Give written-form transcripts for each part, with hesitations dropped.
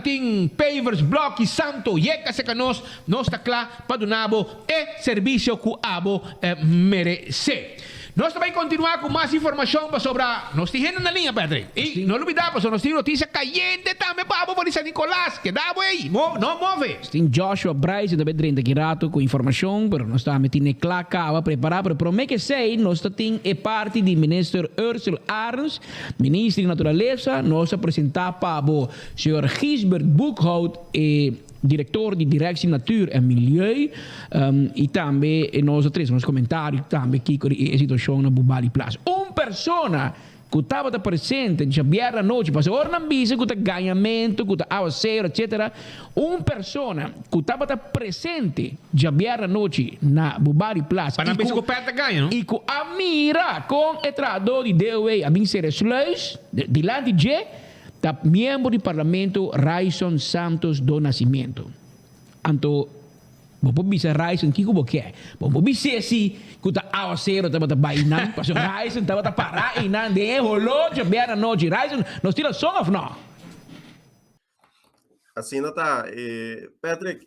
Tin pavers, bloki, santo, yeka seka nos, nos ta kla pa duna bo e servisio ku abo meresé. Nos ta bai kontinuá ku mas informashon pasobra nos tin hende na liña, Patrick. I no lubidá pasobra nos tin notisia kayente tambe pa abo for di San Nicolas. Keda abo ei, no move! Nos tin Joshua Bryce ta bai drenta aki rato ku informashon, pero nos tambe tin e kla kaba prepará. Pero promé ku esei nos ta tin e parti di Minister Ursell Arends, Minister di Naturalesa. Nos a presentá pa bo Señor Gisbert Boekhout, e director di Directie Natuur en Milieu, y tambe nos a trece nos comentario tambe kico di e situacion na Bubali Plaza. Un persona cu tabata presente djabièrnè anochi, pasobra ora nan bisa cu ta gañamento, cu ta awacero, etcetera, un persona cu tabata presente djabièrnè anochi na Bubali Plaza Pa nan bisa cu pèt ta gaña, no? y cu a mira con e trahador di DOW a bin cera e sluis dilanti dje, Ta miembro di parlamento Ryson Santos do Nascimento. Anto bo por bisa Ryson kiko bo ke. Bo por bis'é si ku ta awasero tabata bai einan, pasobra Ryson tabata pará einan den e holocho bèr anochi. Ryson, nos tin rason òf no? Asina ta, Patrick,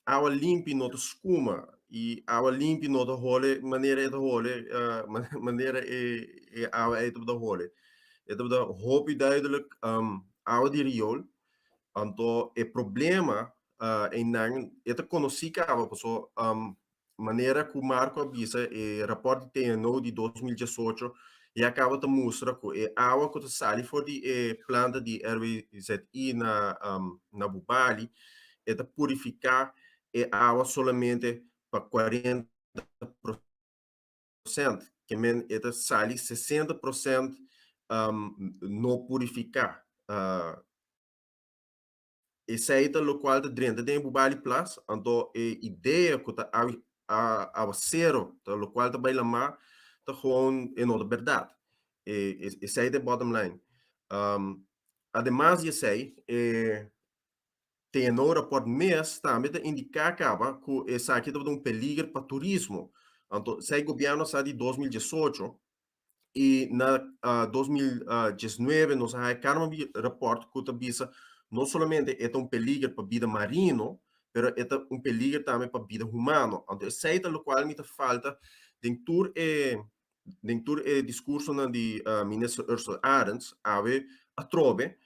awa limpi no ta skuma i awa limpi no ta hole manera e ta hole, manera e awa ei tabata hole. E tabata hopi duidelijk awa di riool. Anto e problema einan e ta konosí kaba paso manera ku Marco a bisa e rapòrt di TNO di 2018 ya kaba ta mustra ku e awa ku ta sali for di e planta di RWZI na na Bubali e ta purifiká e awa solamente pa 40%, ke men e ta sali 60% no purifiká. Esei ta lokual ta drenta den e Bubali Plas, anto e idea ku ta awasero ta lokual ta bai lamá ta gewoon e no ta bèrdat. Esei ta e bottom line. Ademas di esei e TNO raport mes tambe ta indiká kaba ku esaki tabata un peliger pa turismo. Anto esei gobièrnu a sa di 2018 i na 2019 nos a haña Carmabi raport ku ta bisa no solamente e ta un peliger pa bida marino, pero e ta un peliger tambe pa bida humano. Anto esei ta lokual mi ta falta den tur e den tur e diskursonan di Minister Ursell Arends awe atrobe,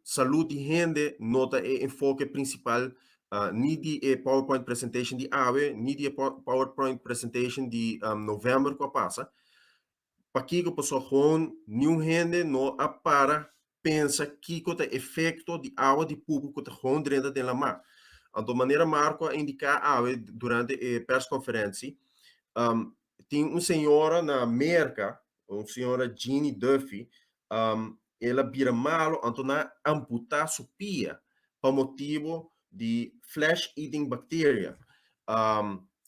salud di hende no ta e enfoke prinsipal ni di e PowerPoint presentation di awe, ni di e PowerPoint presentation di november ku a pasa. Pakiko? Pasobra gewoon niun hende no a para pensa kiko ta efekto di awa di pupu ku ta gewoon drenta den lamá. Anto manera Marco a indiká awe durante e perskonferensi, tin un señora na Merka, un señora Jeannie Duffy, el a bira malo anto nan a amputá su pia pa motibu di flesh eating bacteria.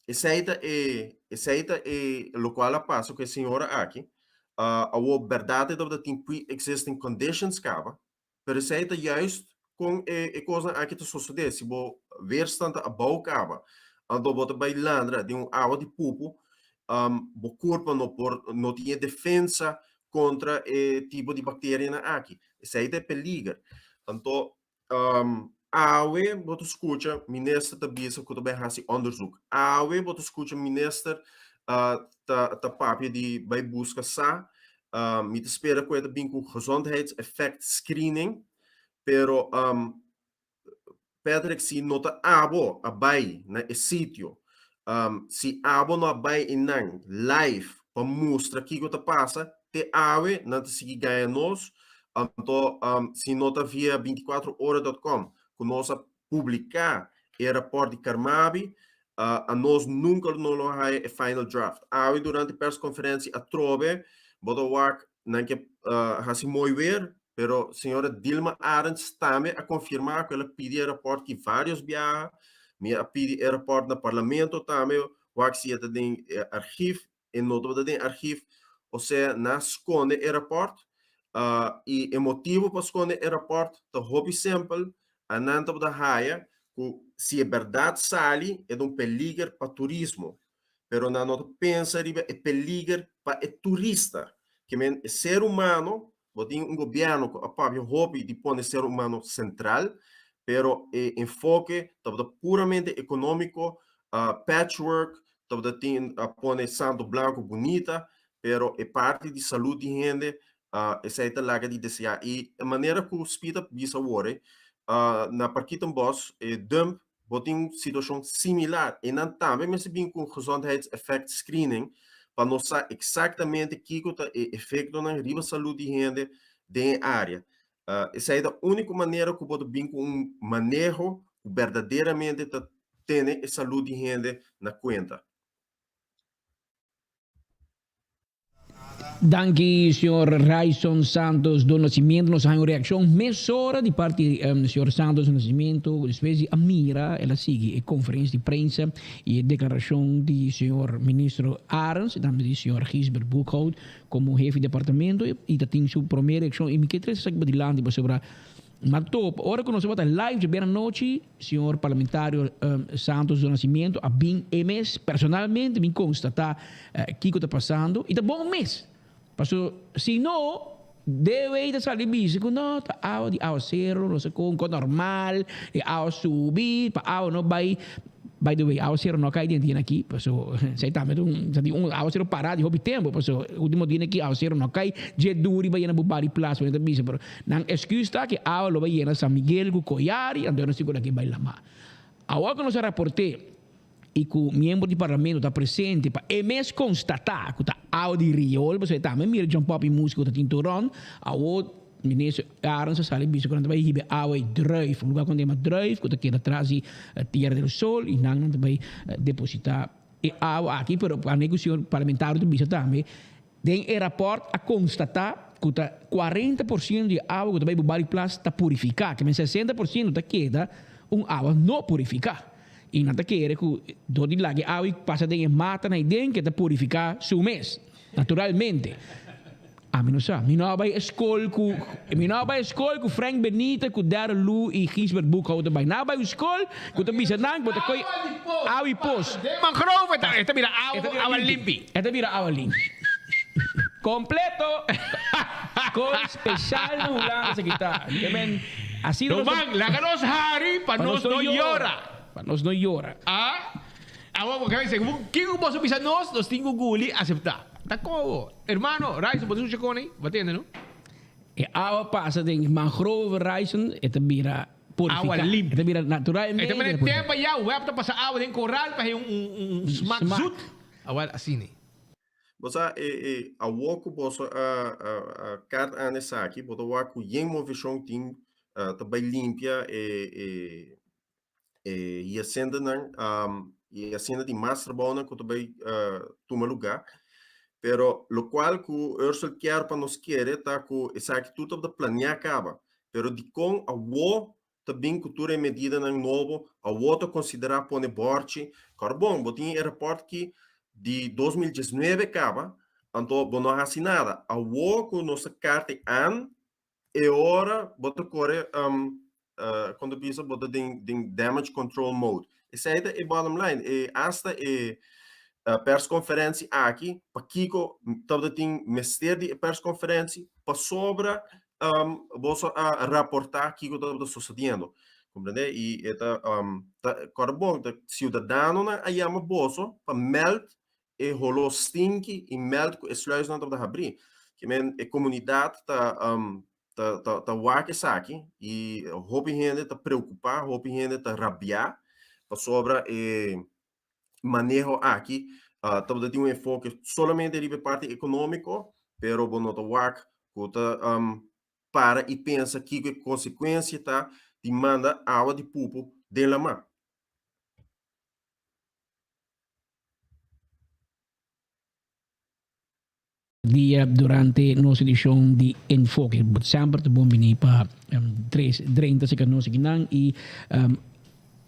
Esei ta e esei ta e lokual a pasa ku e señora aki. Awor bèrdat e tabata tin pre-existing conditions kaba, pero esei ta juist kon e e kosnan aki ta sosodé. Si bo weerstand ta abou kaba, anto bo ta bai landra den un awa di pupu, bo kurpa no por no tin e defensa kontra e tipo di bakterianan aki. Esei ta e peliger. Anto awe bo ta skucha minister ta bisa ku ta bai hasi onderzoek. Awe bo ta skucha minister ta ta papia di bai buska sa. Mi ta spera ku e ta bin ku gezondheidseffect screening, pero Patrick si no ta abo a bai na e sitio, si abo no a bai einan live pa mustra kiko ta pasa, te awe nan ta sigui gaña nos, anto si no ta via 24ora dot com ku nos a publiká e rapòrt di Carmabi, anos nunka no lo haya e final draft. Awe durante perskonferensia atrobe bo ta wak nan ke hasi mooi weer, Pero señora Dilma Arends tambe a confirma cu el a pidi e rapport ki varios biaha. Mi a pidi e rapport na parlamento tambe, wak si e ta den e archief, e no tabata den archief. Osea nan a sconde e rapport y e motibo pa sconde e rapport ta hopi simpel, anan tabata haya cu si e berdad sali e ta un peliger pa turismo, pero nan no ta pensa riba e peliger pa e turista, ke men e ser humano. Bo tin un gobièrnu ku a papia hopi di pone ser humano sentral, pero e enfoke tabata puramente ekonómiko, patchwork, tabata tin a pone Santo Blanco bunita, pero e parti di salud di hende esei ta laga di deseá. I e manera ku Speed a bisa awor na Parkietenbos e dump bo tin un situashon similar i nan tambe mester bin ku un gezondheidseffect screening pa nos sa eksaktamente kiko ta e efektonan riba salud di hende den e área. Esei ta úniko manera ku bo ta bin ku un maneho ku berdaderamente ta tene e salud di hende na kuenta. Danki señor Ryson Santos do Nascimento. Nos a haña un reaccion mesora di parti señor Santos do Nascimento despues di a mira el a sigui e conferencia di prensa y e declaracion di señor ministro Arends y tambe di señor Gisbert Boekhout como hefe di departamento y ta tin su prome reaccion y mi ke trece esaki padilanti pasobra Ma top, ora cu nos tabata live djabier anochi, señor parlamentario Santos do Nascimento a bin e mes personalmente bin constata kico ta pasando y ta bon mes. Paso si no, DW ta sali bisa cu no, ta awa di awacero, no sa con, con normal, e awa subi, pa awa no bay. By the way, awacero no a cay den dia aki, paso esey tambe ta un, sa di un awacero para di hopi tempo, paso ultimo dia aki awacero no a cay dje duri bai yena Bubali Plaza, bo ta bisa, pero nan excuse ta cu awa lo bai yena San Miguel cu Koyari, anto nan sigur aki bai lama. Awor cu nos a raporte y cu miembro di parlamento ta presente pa e mes constata cu ta awa di riool, pasobra e tambe mira John Poppy musico ta tin tur rond, awor Minister Arends a sali bisa ku nan ta bai hiba e awa ei Druif, un lugar ku nan ta yama Druif ku ta keda tras di Tierra del Sol i nan nan ta bai depositá e awa aki, pero pa ku señor parlamentario ta bisa tambe den e rapòrt a konstatá ku ta 40% di e awa ku ta bai Bubali Plas ta purifiká, ke men 60% ta keda un awa no purifiká i nan ta kere ku dor di laga e awa ei pasa den e matanan ei den ke ta purifiká su mes naturalmente. Ami no sa. Mi no a bai e skol ku Mi no a bai e skol ku Frank Benita, ku Darryl Loo i Gisbert Boekhoudt a bai. Nan a bai un skol ku ta bisa nan bo ta koy awa i pos. Den mangrove e ta e ta bira awa awa limpi. E ta bira awa limpi. Kompleto! Skol speshal na Hulanda esaki ta. Ke men asina nos ta. Ruman, laga nos hari pa nos no yora. Pa nos no yora. A Awor bo ke bisa, kiko boso bisa nos, nos tin ku guli aseptá. Ta kobo. Hermano, Ryson, bo ta skucha kon ei? Bo a tende, no? E awa pasa den mangrove, Ryson, e ta bira purifiká. Awa limpi. E ta bira naturalmente. E ta mira tempo ya, web ta pasa awa den koral pa hei un, un, un smak zoet. Awor asina ei. Bo sa, e, e awor ku boso a, a, a kart aan esaki, bo ta wak ku yen moveshon tin, ta bai limpia e, e, E hiacentenan y asina tin mas trabounan cu ta bay tuma lugar. Pero locual cu Ursel kier pa nos kere ta cu esaki tur tabata planea caba. Pero dicon awo ta bin cu tur e medidanan nobo, awo ta considera pone borchi? Carbon, bo tin e rapport ki di 2019 caba, anto bo no a haci nada. Awo cu nos ta carte aan, e ora bo ta core kon ta bisa bo ta den den damage control mode. Esei ta e bottom line. E hasta e persconferentie aki, pakiko tabata tin mester di e persconferentie? Pasobra boso a raporta kiko tabata sucediendo. Comprende? I e ta ta kòrda bon, ta ciudadanonan a yama boso pa meld e holó stinki i meld ku e sluisnan tabata habrí. Ke men e komunidat ta ta ta ta wak esaki i hopi hende ta preokupá, hopi hende ta rabiá pasobra e maneho aki tabata tin un enfoke solamente riba e parti ekonómiko, pero bo no ta wak ku ta para i pensa kiko e konsekuensia ta di manda awa di pupu den lamá. Dia durante nos edicion di Enfoke. Semper ta bon bini pa tres drenta cerca nos akinan y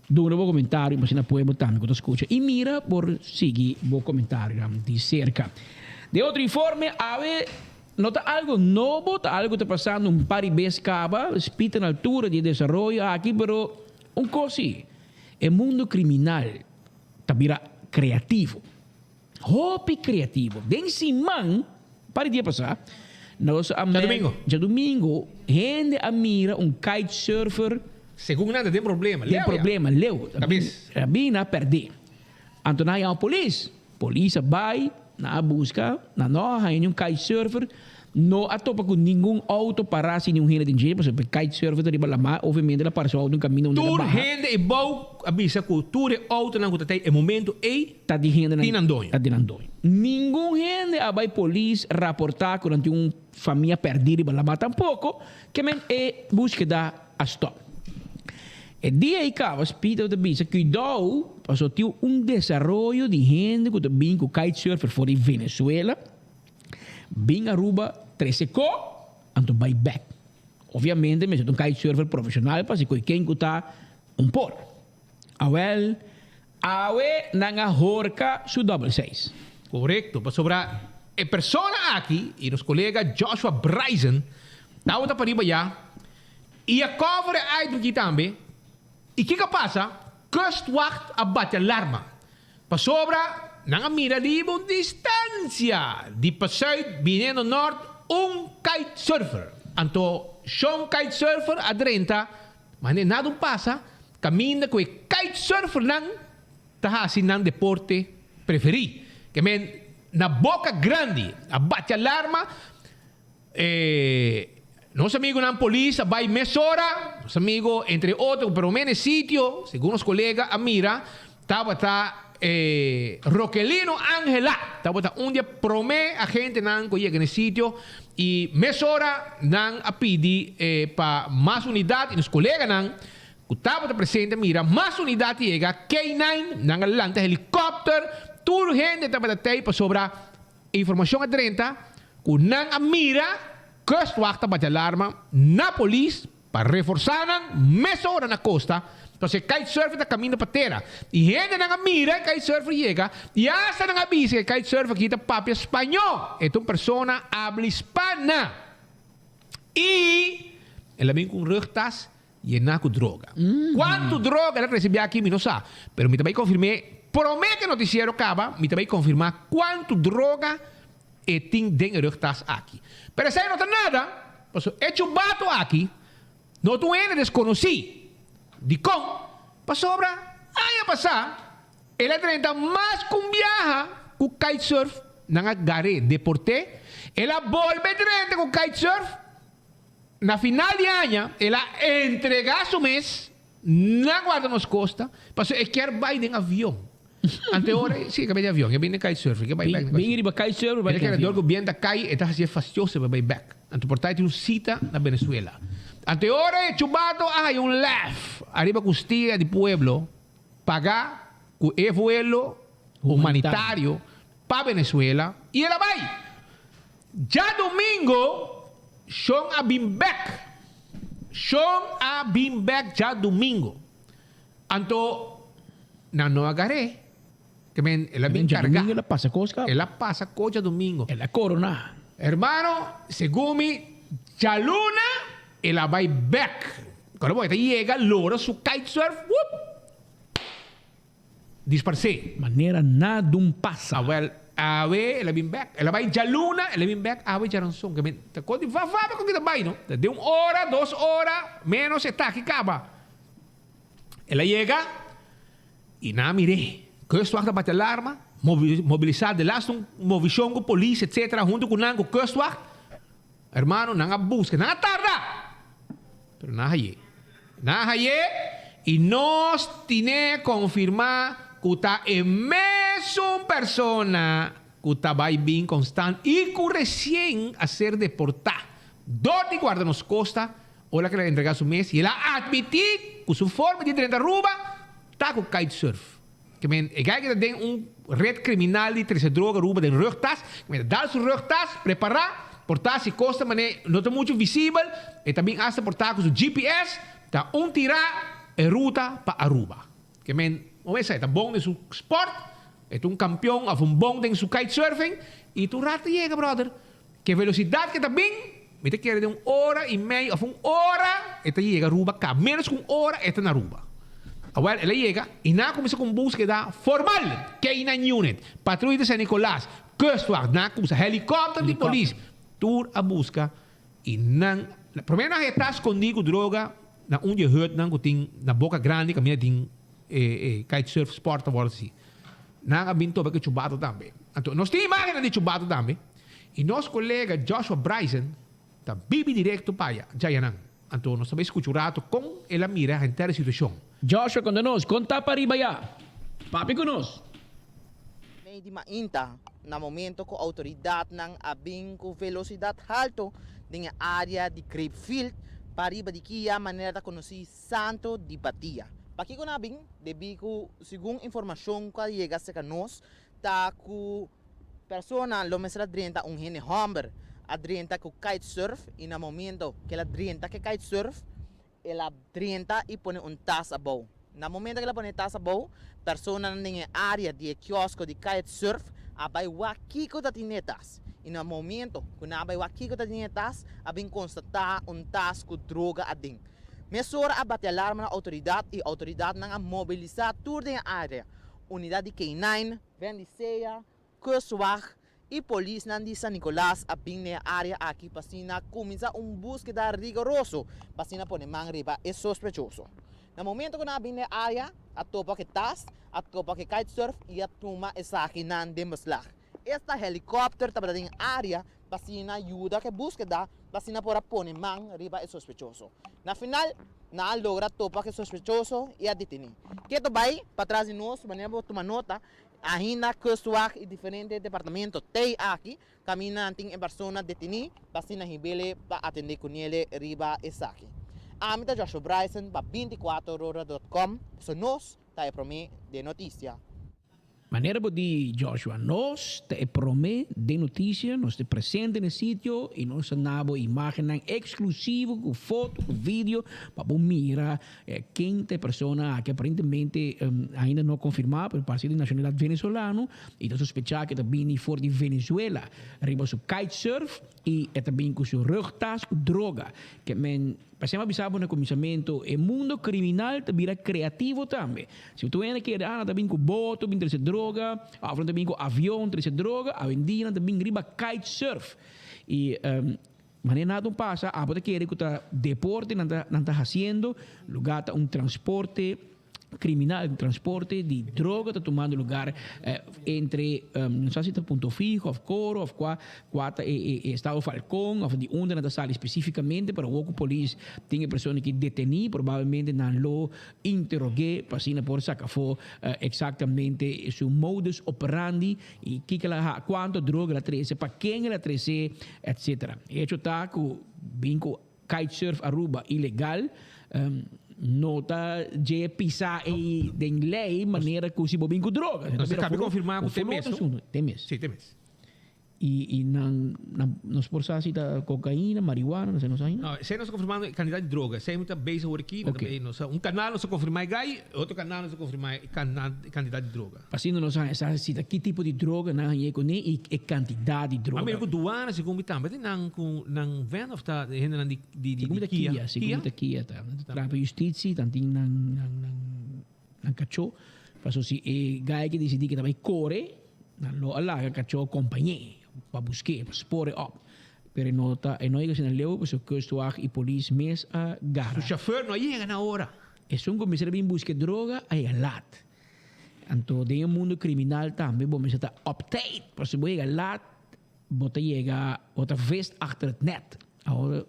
duna bo comentario pa asina pueblo tambe cu ta scucha y mira por sigui bo comentarionan di cerca. Den otro informe awe no ta algo nobo, ta algo cu ta pasando un par di bes caba, spita na altura di e desaroyo aki, pero un cos si, e mundo criminal ta bira creativo. Hopi creativo. Den siman, un par di dia pasá, Nos a Djadumingo. Djadumingo hende a mira un kitesurfer. Segun nan ta den problema. Den problema, leu. Kabes. Rabina perdé. Anto nan a yama polis. Polis a bai, nan a buska, nan no a haña niun kitesurfer. No a topa ku ningun outo pará sin niun hende den dje, pasobra e kitesurfer ta riba lamá, obviamente el a para su outo un kaminda unda el a Tur baha. hende ei bou a bisa ku tur e outonan ku ta tei e momento ei Ta di hendenan. Tin nan doño. Ta di nan doño. Ningun hende a bai polis raportá ku nan tin un famia pèrdí riba lamá tampoko, ke men e búskeda a stòp. E dia ei kaba Peter ta bisa, Kuidou, pasobra tin un desaroyo di hende ku ta bin ku kitesurfer for di Venezuela, bin Aruba trese ko, anto bai bèk. Obviamente mester ta un kitesurfer profeshonal pa hasi koe ken ku ta un por. Awel, awe nan a horka su dòbel seis. Korekto, pasobra e persona aki i nos kolega Joshua Bryson tabata pariba ya i a cover e item aki tambe. I kiko a pasa? Kustwacht a bati alarma pasobra nan a mira riba un distansia di pasuit biniendo nort un kitesurfer. Anto shon kitesurfer a drenta Mane nada un pasa kaminda ku e kitesurfernan ta hasi nan deporte preferí. Ke men na boka grandi a bati alarma, e nos amigunan polis a bai mesora, nos amigo entre otro pero men e sitio, segun nos kolega a mira, tabata E Rokelino Angela tabata un di e prome agentenan ku a yega na e sitio i mesora nan a pidi pa mas unidat i nos koleganan ku tabata presente a mira mas unidat yega, K-nine, nan a lanta helikòpter, tur hende tabata tei pasobra e informashon a drenta ku nan a mira Kustwacht ta bati alarma na polis Pa reforsá nan mesora na kosta, pasobra e kitesurfer ta kaminda pa tera. I hendenan a mira e kitesurfer yega i asta nan a bisa ku e kitesurfer aki ta papia spañó. E ta un persona habla hispana. I el a bin ku un rugtas yená ku droga. Kuantu droga el a trese bia aki mi no sa, pero mi ta bai konfirm'é promé ku e notisiero kaba, mi ta bai konfirmá kuantu droga e tin den e rugtas aki. Pero esei no ta nada, pasobra e chubato aki no ta un hende deskonosí. Dikon? Pasobra aña pasá el a drenta mas ku un biaha ku kitesurf, nan a gar'é, deport'é, el a bolbe drenta ku kitesurf, na final di aña el a entregá su mes Na guarda nos costa, pasobra e kier bay den avion. Ante ora, si, e ka bay den avion, e bin den kitesurfing, e ke bay bek den Bin riba kitesurfing, bay den avion. Dor cu bien ta cay, e ta hacié fastioso pa bay bek. Anto por ta e tin un cita na Venezuela. Ante ora e chubato a haya un lef ariba custia di pueblo paga cu e vuelo humanitario pa Venezuela y el a bay. Djadumingo Shon a bin bek. Shon a bin bek djadumingo. Anto nan no a gar'é. Ke men el a bin kargá. Djadumingo el a pasa kos kaba. El a pasa kos djadumingo. El a koroná. Hermano, segun mi, djaluna el a bai bek. Kòrda bo, e ta yega, lora su kitesurf, wup! Disparsé. Manera nadun pasa. Awel, awe el a bin bek. El a bai djaluna, el a bin bek awe djaranson. Ke men ta kos di va va pa kon ki ta bai no. Ta den un ora, dos ora, menos e ta aki kaba. El a yega i nan a mir'é. Kustwacht a bati alarma, mobilisá de laatste un movishon ku polis etsetera huntu ku nan ku kustwacht. Hermano, nan a buska, nan a tarda! Pero nan a hay'é. Nan a hay'é i nos tine konfirmá ku ta e mesun persona ku ta bai bin konstant i ku resien a ser deportá dor di guarda nos kosta ora ku el a entregá su mes i el a atmití ku su forma di drenta Aruba ta ku kitesurf. Ke men e guy ke ta den un red kriminal di trese droga Aruba den rugtas, ke men ta dal su rugtas, prepará, por ta si kos ta manera no ta muchu visibel, e ta bin asta por ta ku su GPS, ta un tirá e ruta pa Aruba. Ke men, un esei ta bon den su sport, e ta un kampion òf un bon den su kitesurfing, i tur rat ta yega brother. Ke velosidat ke ta bin, mi ta kere den un ora i mei òf un ora e ta yega Aruba ka. Ménos ku un ora e ta na Aruba. Awèl, el a yega i nan a kuminsá ku un búskeda formal. K-nine Unit, patruya di San Nicolas, Kustwacht, nan a kuminsá, helikòpter di polis. Tur a buska i nan promé nan e ta skondí ku droga na un di e hutnan ku tin na Boka Grandi kaminda tin e kitesurf sport ta wòrdu hasi. Nan a bin topa ku e chubato tambe. Anto nos tin imágennan di e chubato tambe i nos kolega Joshua Bryson ta bibi direkto pa aya djayanan. Anto nos ta bai skucha un rato kon el a mira henter e situashon. Joshua konta nos kon ta pa riba ya. Papia ku nos. Mei di mainta, na momento ku outoridatnan a bin ku velosidat halto den e área di Grapefield pariba di Kia manera ta konosí Santo di Batia. Pakiko nan a bin? Debí ku segun informashon ku a yega serka nos ta ku persona lo mester a drenta un hende hòmber a drenta ku kitesurf i na momento ku el a drenta ku e kitesurf El a drenta i pone un tas abou. Na momento ku el a pone e tas abou, personanan den e área di e kiosko di kitesurf a bai wak kiko ta tin den e tas. I na momento ku nan a bai wak kiko ta tin den e tas, a bin konstatá un tas ku droga aden. Mesora a bati alarma na outoridat i outoridatnan a mobilisá tur den e área. Unidat di K-nine, Vendicea, Kustwacht i polisnan di San Nicolas a bin na e área aki pa asina kuminsá un búskeda rigoroso pa asina pone man riba e sospechoso. Na momento ku nan a bin na e área, a topa ku e tas, a topa ku e kitesurf i a tuma esakinan den beslag. Esta helikòpter tabata den e área pa asina yuda ku e búskeda pa asina por a pone man riba e sospechoso. Na final, nan a logra topa ku e sospechoso i a detení. Keto bai patras di nos manera bo tuma nota Ainda Kustwacht i diferente departamento t'ei aki kaminda nan tin e persona detení pa asina hib'ele pa atendé kunele riba esaki. Ami ta Joshua Bryson pa binticuaterora dot com, pasobra nos ta e promé den notisia. Manera bo di Joshua, nos ta e promé den notisia, nos ta presente na e sitio i nos ta na bo imágennan eksklusivo ku foto, ku video pa bo mira Ken ta e persona aki aparentemente ainda no konfirmá, pero parse di nashonalidat venezolano i ta sospechá ku e ta bini for di Venezuela riba su kitesurf i e ta bini ku su rugtas ku droga. Ke men pasemos a bisa bo na kuminsamentu, e mundo kriminal ta bira kreativo tambe. Si bo tur hende kere, ah nan ta bini ku boto bin trese droga, òf nan ta bini ku avion trese droga, awendia nan ta bini riba kitesurf i Manera nada un pasa, abo ta kere ku ta deporte nan ta nan ta hasiendo, lugar ta un transporte kriminal, un transporte di droga ta tumando lugar entre no sa si ta Punto Fijo of Coro of kua kua ta e e estado Falcon of di unda nan ta sali spesifikamente, pero awor ku polis tin e persona aki deteni probablemente nan lo interog'é pa asina por saka afó eksaktamente su modus operandi I kiko el a ha, kuantu droga el a trese, pa ken el a trese, etcetera. E hecho ta ku bin ku kitesurf Aruba ilegal no ta dje pisa ei den lei manera ku si bo bin ku droga. Nos a kabi konfirmá ku te mes, no? Te mes. Si, te mes. I nan nos por sa si ta kokaina, marihuana, no sé, no sa ainda. No, esei nos ta konfirmando e kantidat di droga. Esei mi ta bezig awor aki, Ok. nos a, un kanal nos a konfirmá e gai, e otro kanal nos a konfirmá e kantidat di droga. Asina nos a sa si ta ki tipo di droga nan hañ'é kuné i e kantidat di droga. A mira ku duana segun mi tambe tin nan ku nan vèn òf ta hendenan di di Segun mi ta Kia? Kia, segun mi ta Kia ta. Nan ta traha pa justisia, nan tin nan nan nan kachó. Pasobra si e gai ke disidí ke ta bai kore, nan lo a laga kachó kompañ'é pa busk'é, pa spor e òp. Pero e no ta e no yega asina leu pasobra kustwacht i polis mes a gara. Su shofèr no a yega na ora. Esun ku mester a bin buska e droga a yega lat. Anto den e mundo kriminal tambe bo mester ta op tijd, pasobra si bo yega lat bo ta yega bo ta vist achter het net. Awor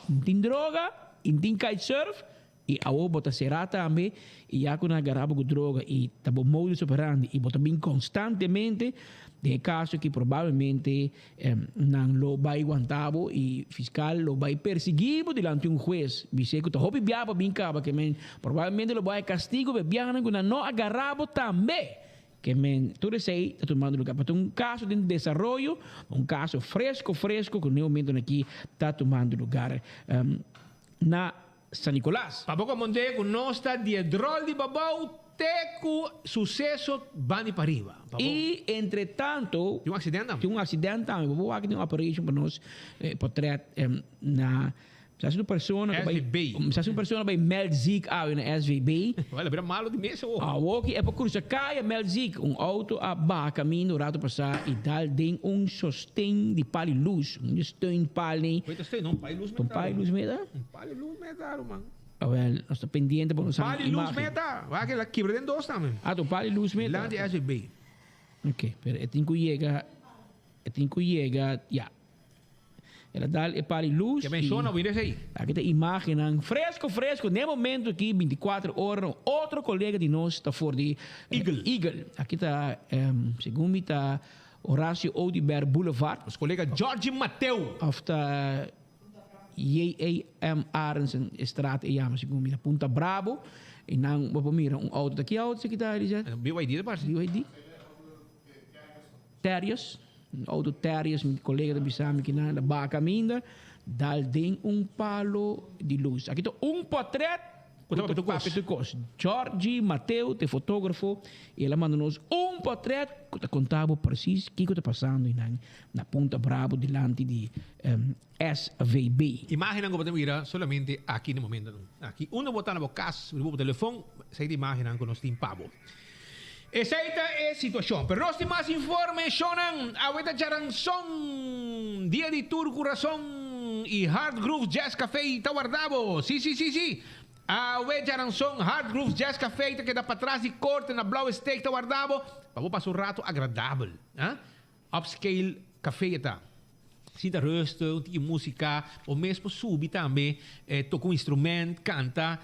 no tin droga i no tin kitesurf i awor bo ta será tambe i ya ku nan a gara bo ku droga i ta bo modus operandi i bo ta bin konstantemente den e kaso aki probablemente Nan lo bai wanta bo i fiskal lo bai persiguí bo dilanti un hues. Bis'é ku ta hopi bia pa bin kaba ke men probablemente lo bo haña kastigu pa e bianan ku nan no a gara bo tambe. Ke men tur esei ta tumando lugá. Pa ta un kaso den desaroyo, un kaso fresko fresko ku n'e momentonan aki ta tumando lugar na San Nicolas. Pa bo komprondé ku nos ta di e dròl di babou te ku suseso bandi pariba. Pa bo. I entre tanto. Tin un aksident tambe. Tin un aksident tambe. Bo por wak tin un operation pa nos potrèt na. Sa si un persona ku bai SVB. Sa si un persona bai meld ziek awe na SVB. Wel, a bira malo di mes awor. Awoki e por krusa kaya meld ziek. Un auto a baha kaminda un rato pasá i dal den un sosten di pal di lus. Un di steunpaal nei. Wait, steun, no, un pal di lus Un meta. pal di lus meta? Un pal di lus meta, ruman. Awel, nos ta pendiente pa nos Pal haña di lus imagen. meta. Wak el a kibra den dos tambe. Ah, ta un pal di lus meta. Lan di SVB. Ok, pero e tin ku yega, e tin ku yega, ya. El a dal e par di luz. Ke menciona bo ires ei. Aki ta imagennan fresco fresco. Den e momento aki binticuater ora un otro colega di nos ta for di Eagle. Eagle. Aki ta segun mi ta Horacio Oduber Boulevard. Nos colega Georgie Mateo. Of ta JAM Arendsen straat e yama segun mi na Punta Brabo. Y nan bo por mira un auto ta ki auto esaki ta Elizeth? BYD ta parse. BYD. Terrius, un auto Terrius, mi colega ta bisa mi kinan ta baha caminda, dal den un palo di luz. Aki ta un potret Cu ta papia tur cos. papia tur cos. Georgie Mateo ta e fotografo y el a manda nos un potret cu ta conta bo precies kico ta pasando einan na Punta Brabo dilanti di SVB. Imagennan cu bo ta mira solamente aki na e momentonan aki. Unda bo ta na bo cas, riba bo telefon, esey ta imagennan cu nos tin pa bo. Esei ta e situacion. Pero nos tin mas informe, shownan. Awe ta djaranson, dia di tur cu rason y Hard Groove Jazz Café ta warda bo. Si, si, si, si. Awe djaranson, Hard Groove Jazz Café ta keda patras di corte na Blauwe Steeg ta warda bo pa bo pasa un rato agradabel. Upscale café ta. Sinta rustig, un tiki musica, bo mes por subi tambe, toca un instrument, canta.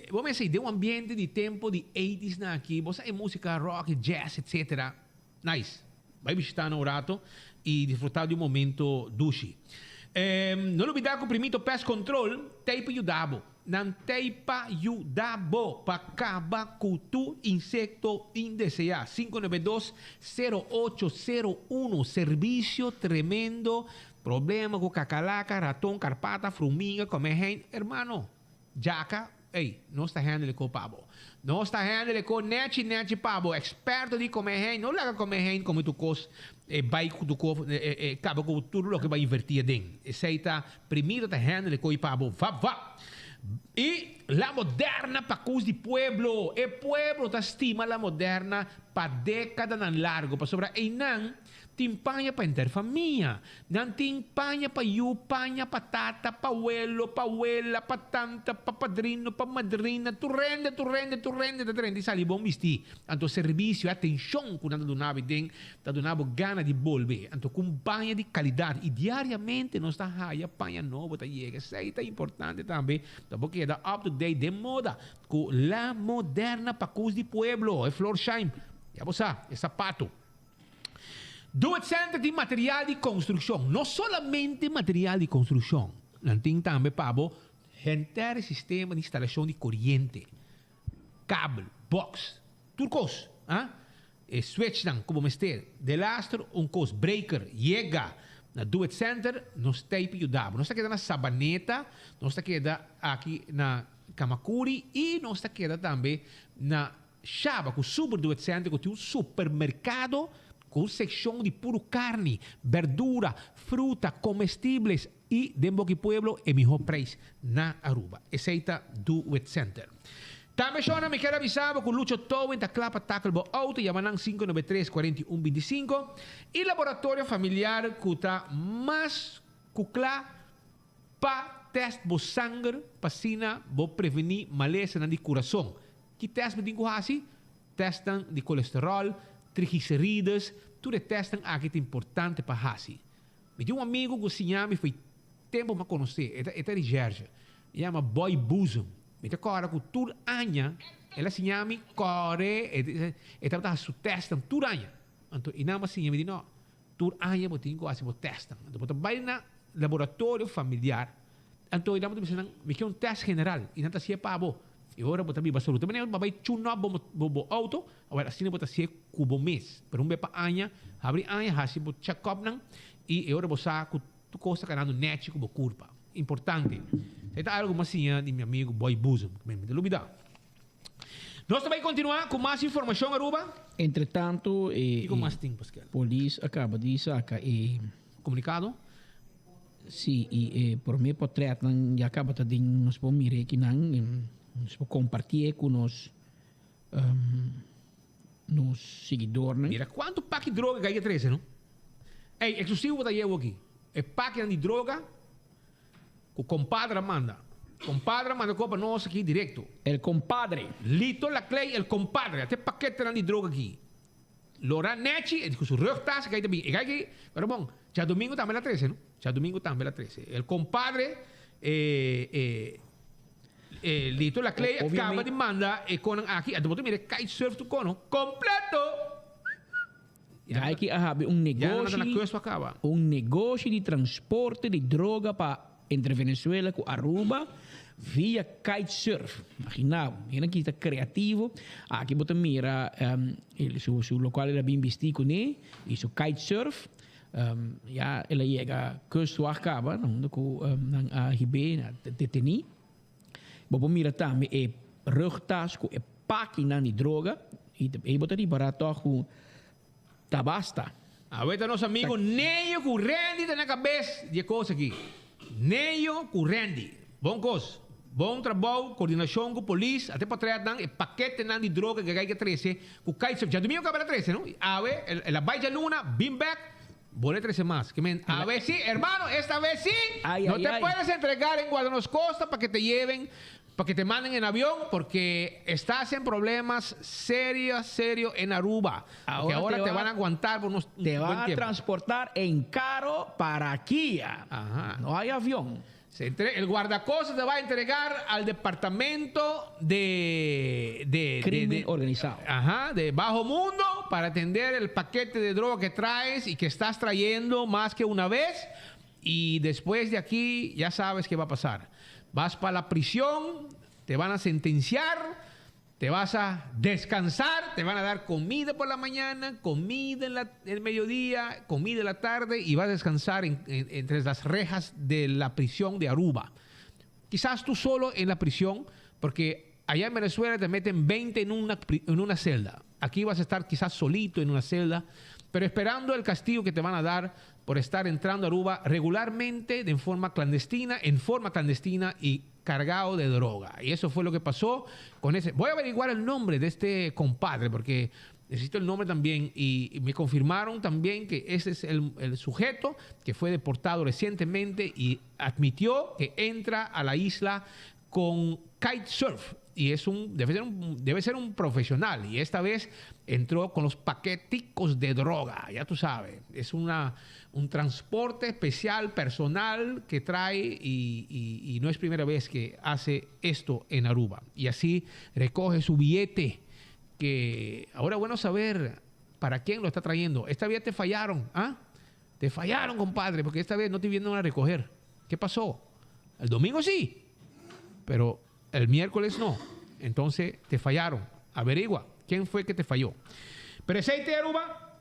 Bo mes ei den un ambiente di tempo di eighties nan aki, bo sa e musica rock, jazz, etcetera. Nice. Bai bishita nan un rato y disfruta di un momento dushi. No lubida cu Primito Pest Control ta ei pa yuda bo. Nan t'ei pa yuda bo pa kaba ku tur insekto indeseá. 592 0801 Servisio tremendo Problema ku kakalaka, raton, karpata, fruminga, komehein Hermano, djaka, ey, nos ta handle ko pa bo. Nos ta handle ko nechi nechi pa bo. Eksperto di komehein, no laga komehein kome tur kos, e bai ku tur kos, e kaba ku tur loke bo a invertí aden. Esei ta Primito ta handle ko'i pa bo vap vap. I La Moderna pa cos di pueblo. E pueblo ta stima La Moderna pa decadanan largo pasobra einan tin paña pa henter famia. Nan tin paña pa yu, paña pa tata, pa welo, pa wela, pa tanta, pa padrino, pa madrina. Tur rende, tur rende, tur rende ta drenta i sali bon bisti. Anto servicio e atencion cu nan ta duna bo den ta duna bo gana di bolbe. Anto cu un paña di calidad y diariamente nos ta haya paña nobo ta yega. Esey ta importante tambe pa bo keda up to date den moda cu La Moderna Pacus di Pueblo, e Florsheim, ya bo sa, e sapato. Do It Center tin material di construccion. No solamente material di construccion, nan tin tambe pa bo henter e sistema di instalacion di coriente. Kabel, box, tur kos, ah, e switchnan ku bo mester, delaster un kos, breaker, yega na Do It Center, nos ta ei pa yuda bo. Nos ta keda na Sabaneta, nos ta keda aki na Kamakuri i nos ta keda tambe na Shaba ku Super Do It Center ku tin un supermerkado ku un sekshon di puru karni, berdura, fruta, komestibles I den boki pueblo e miho prijs na Aruba. Esey ta Do It Center. Tambe shona mi kier avisa bo cu Lucho Towing ta cla pa tackle bo auto, yama nan 593 41 25. I laboratorio familiar cu ta mas cu cla pa test bo sanger pa asina bo preveni malesanan di curason. Ki test bo tin cu haci? Testnan di colesterol, triglicerides, tur e testnan aki ta importante pa haci. Mi tin un amigu ku siña mi fo'i tempu mi a konosé, e ta e ta di Jerje. E yama Boy Boezem. Mi ta kòrda ku tur aña el a siña mi kòre, e e tabata hasi su tèstnan tur aña. Anto i nan a siña mi di no, tur aña bo tin ku hasi bo tèstnan. Anto bo ta bai na laboratorio familiar, anto i nan bo ta bisa nan, mi ke un tèst general, i nan ta hasié pa bo. I ora bo ta biba solo, ta manera bo bai tune up bo bo auto, Awor asina bo ta hacié cu bo mes. Pero un be pa aña, habri aña, haci bo check-upnan y e ora bo sa cu tur cos ta canando nechi cu bo curpa. Importante. Esey ta algo cu mi a siña di mi amigo Boy Boezem, cu mi ta lubida. Nos ta bay continua cu mas informacion, Aruba. Entre tanto e Kico mas tin, Paskel? polis a caba di saca e. Comunicado? Sí, i e promé portretnan ya kaba ta den nos por mira akinan, nos por kompartié ku nos nos siguidornan. Mira kuantu paki droga ku a trese no. Ey, eksklusivo bo ta yewo aki. E pakinan di droga ku kompadre a manda. Kompadre a manda kopa nos aki direkto. El kompadre. Lito Laclay el kompadre. Ate paketenan di droga aki. Lora Nechi, e di cu su rugtas, e cay ta bin. E cay aki, pero bon, djadomingo tambe el a trece, no? Djadomingo tambe el a trece. El compadre, e, e, e Lito Laclay a caba di manda e conan aki. Anto bo ta mira e kitesurf tu cono completo! Ya aki a habi un Ya nan ta na negoshi, kust pa caba. un negoshi di transporte di droga pa Entre Venezuela ku Aruba via kitesurf. Imagina bo, hende aki ta kreativo. Aki bo ta mira su su lokual el a bin bistí kuné i su kitesurf. Ya el a yega kustwacht kaba na unda ku nan a hib'é, nan a detení. Bo por mira tambe e rugtas ku e pakinan di droga i ei bo ta ripará tòg ku Ta basta. Awe ta nos amigo Neyo ku Randy ta na kabes di e kos aki. Neyo ku Randy. Bon kos. Bon trabou, koordinashon ku polis, ate potretnan, e paketenan di droga ku a trese ku kite surf. Djadumingu kaba el a trese no. Awe el a bai djaluna, bin bek, bole trese mas. Ke men awe si, hermano, esta vez si, no te puedes entregar en Guardanos Costa pa ke te lleven Pa que te manden en avión porque estás en problemas serio, serio en Aruba. Porque ahora te van a aguantar por unos Te van a transportar en caro para Kia. Ajá. No hay avión. Se entre, el guardacostas te va a entregar al departamento de... de Crimen organizado. Ajá, de bajo mundo para atender el paquete de droga que traes y que estás trayendo más que una vez. Y después de aquí ya sabes qué va a pasar. Vas para la prisión, te van a sentenciar, te vas a descansar, te van a dar comida por la mañana, comida en el mediodía, comida en la tarde y vas a descansar entre las rejas de la prisión de Aruba. Quizás tú solo en la prisión, porque allá en Venezuela te meten 20 en una, en una celda. Aquí vas a estar quizás solito en una celda, pero esperando el castigo que te van a dar por estar entrando a Aruba regularmente de forma clandestina, en forma clandestina y cargado de droga. Y eso fue lo que pasó con ese. Voy a averiguar el nombre de este compadre porque necesito el nombre también. Y, me confirmaron también que ese es el, el sujeto que fue deportado recientemente y admitió que entra a la isla con kitesurf. Y es un, debe, ser un, debe ser un profesional. Y esta vez entró con los paqueticos de droga, ya tú sabes. Es una, un transporte especial, personal, que trae y, y, no es primera vez que hace esto en Aruba. Y así recoge su billete, que ahora bueno saber para quién lo está trayendo. Esta vez te fallaron, ¿ah? Te fallaron, compadre, porque esta vez no te vinieron a recoger. ¿Qué pasó? El domingo sí, pero el miércoles no. Entonces te fallaron. Averigua quién fue que te falló. Presente Aruba,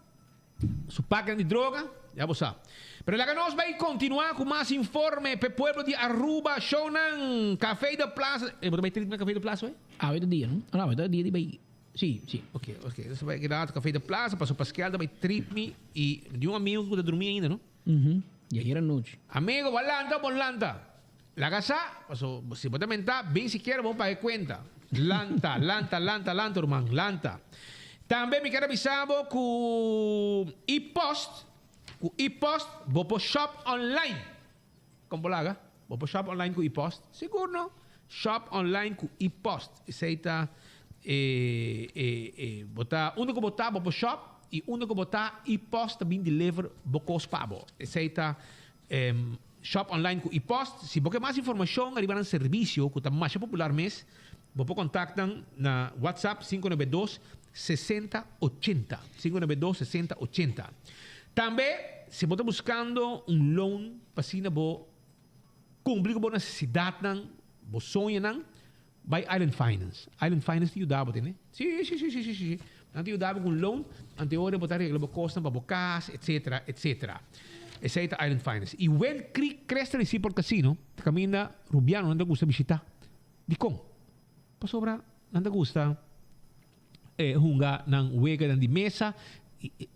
su pack de droga, ya vos sabes. Pero laga nos bay continua cu mas informe p'e pueblo di Aruba, shownan Café de Plaza. Eh, bo ta bay trip na Café de Plaza hoy? Awe ta dia, no? Ah, no, awe ta dia di bay. Sí, sí. Ok, ok. Entonces bay keda Café de Plaza, paso Pascal ta bay trip mi y di un amigo cu ta drumi ainda, no? Mhm. Y ayer anochi. Amigo, bo a lanta o bo lanta? Laga sa, paso si bo ta menta, bin sikiera bo paga e cuenta. Lanta, lanta, lanta, lanta ruman, lanta. Tambe mi kier a bisa bo cu e-post, cu e-post bo por shop online. Con bo laga? Bo por shop online cu e-post? Sigur no. Shop online cu e-post. Esey ta e, e, e, bo ta, unda cu bo ta bo por shop y unda cu bo ta e-post ta bin deliver bo cos pa bo. Esey ta Shop online ku e-post. Si bo ke mas informashon ariba nan servisio ku ta masha popular mes, bo por kontakt nan na WhatsApp 592 60 80, 592 60 80. Tambe si bo ta buskando un loan pa asina bo kumpli ku bo nesesidatnan, bo soñonan, Bai Island Finance. Island Finance ta yuda bo, tende? Sí, sí, sí, sí, sí, sí. Nan ta yuda bo ku un loan, ante ora bo ta regla bo kosnan pa bo kas, etcetera, etcetera. Esei ta Island Finance. I Wind Creek Cresta di Seaport Casino ta kaminda rubianonan ta gusta bishita. Dikon? Pasobra nan ta gusta. E hunga nan weganan di mesa.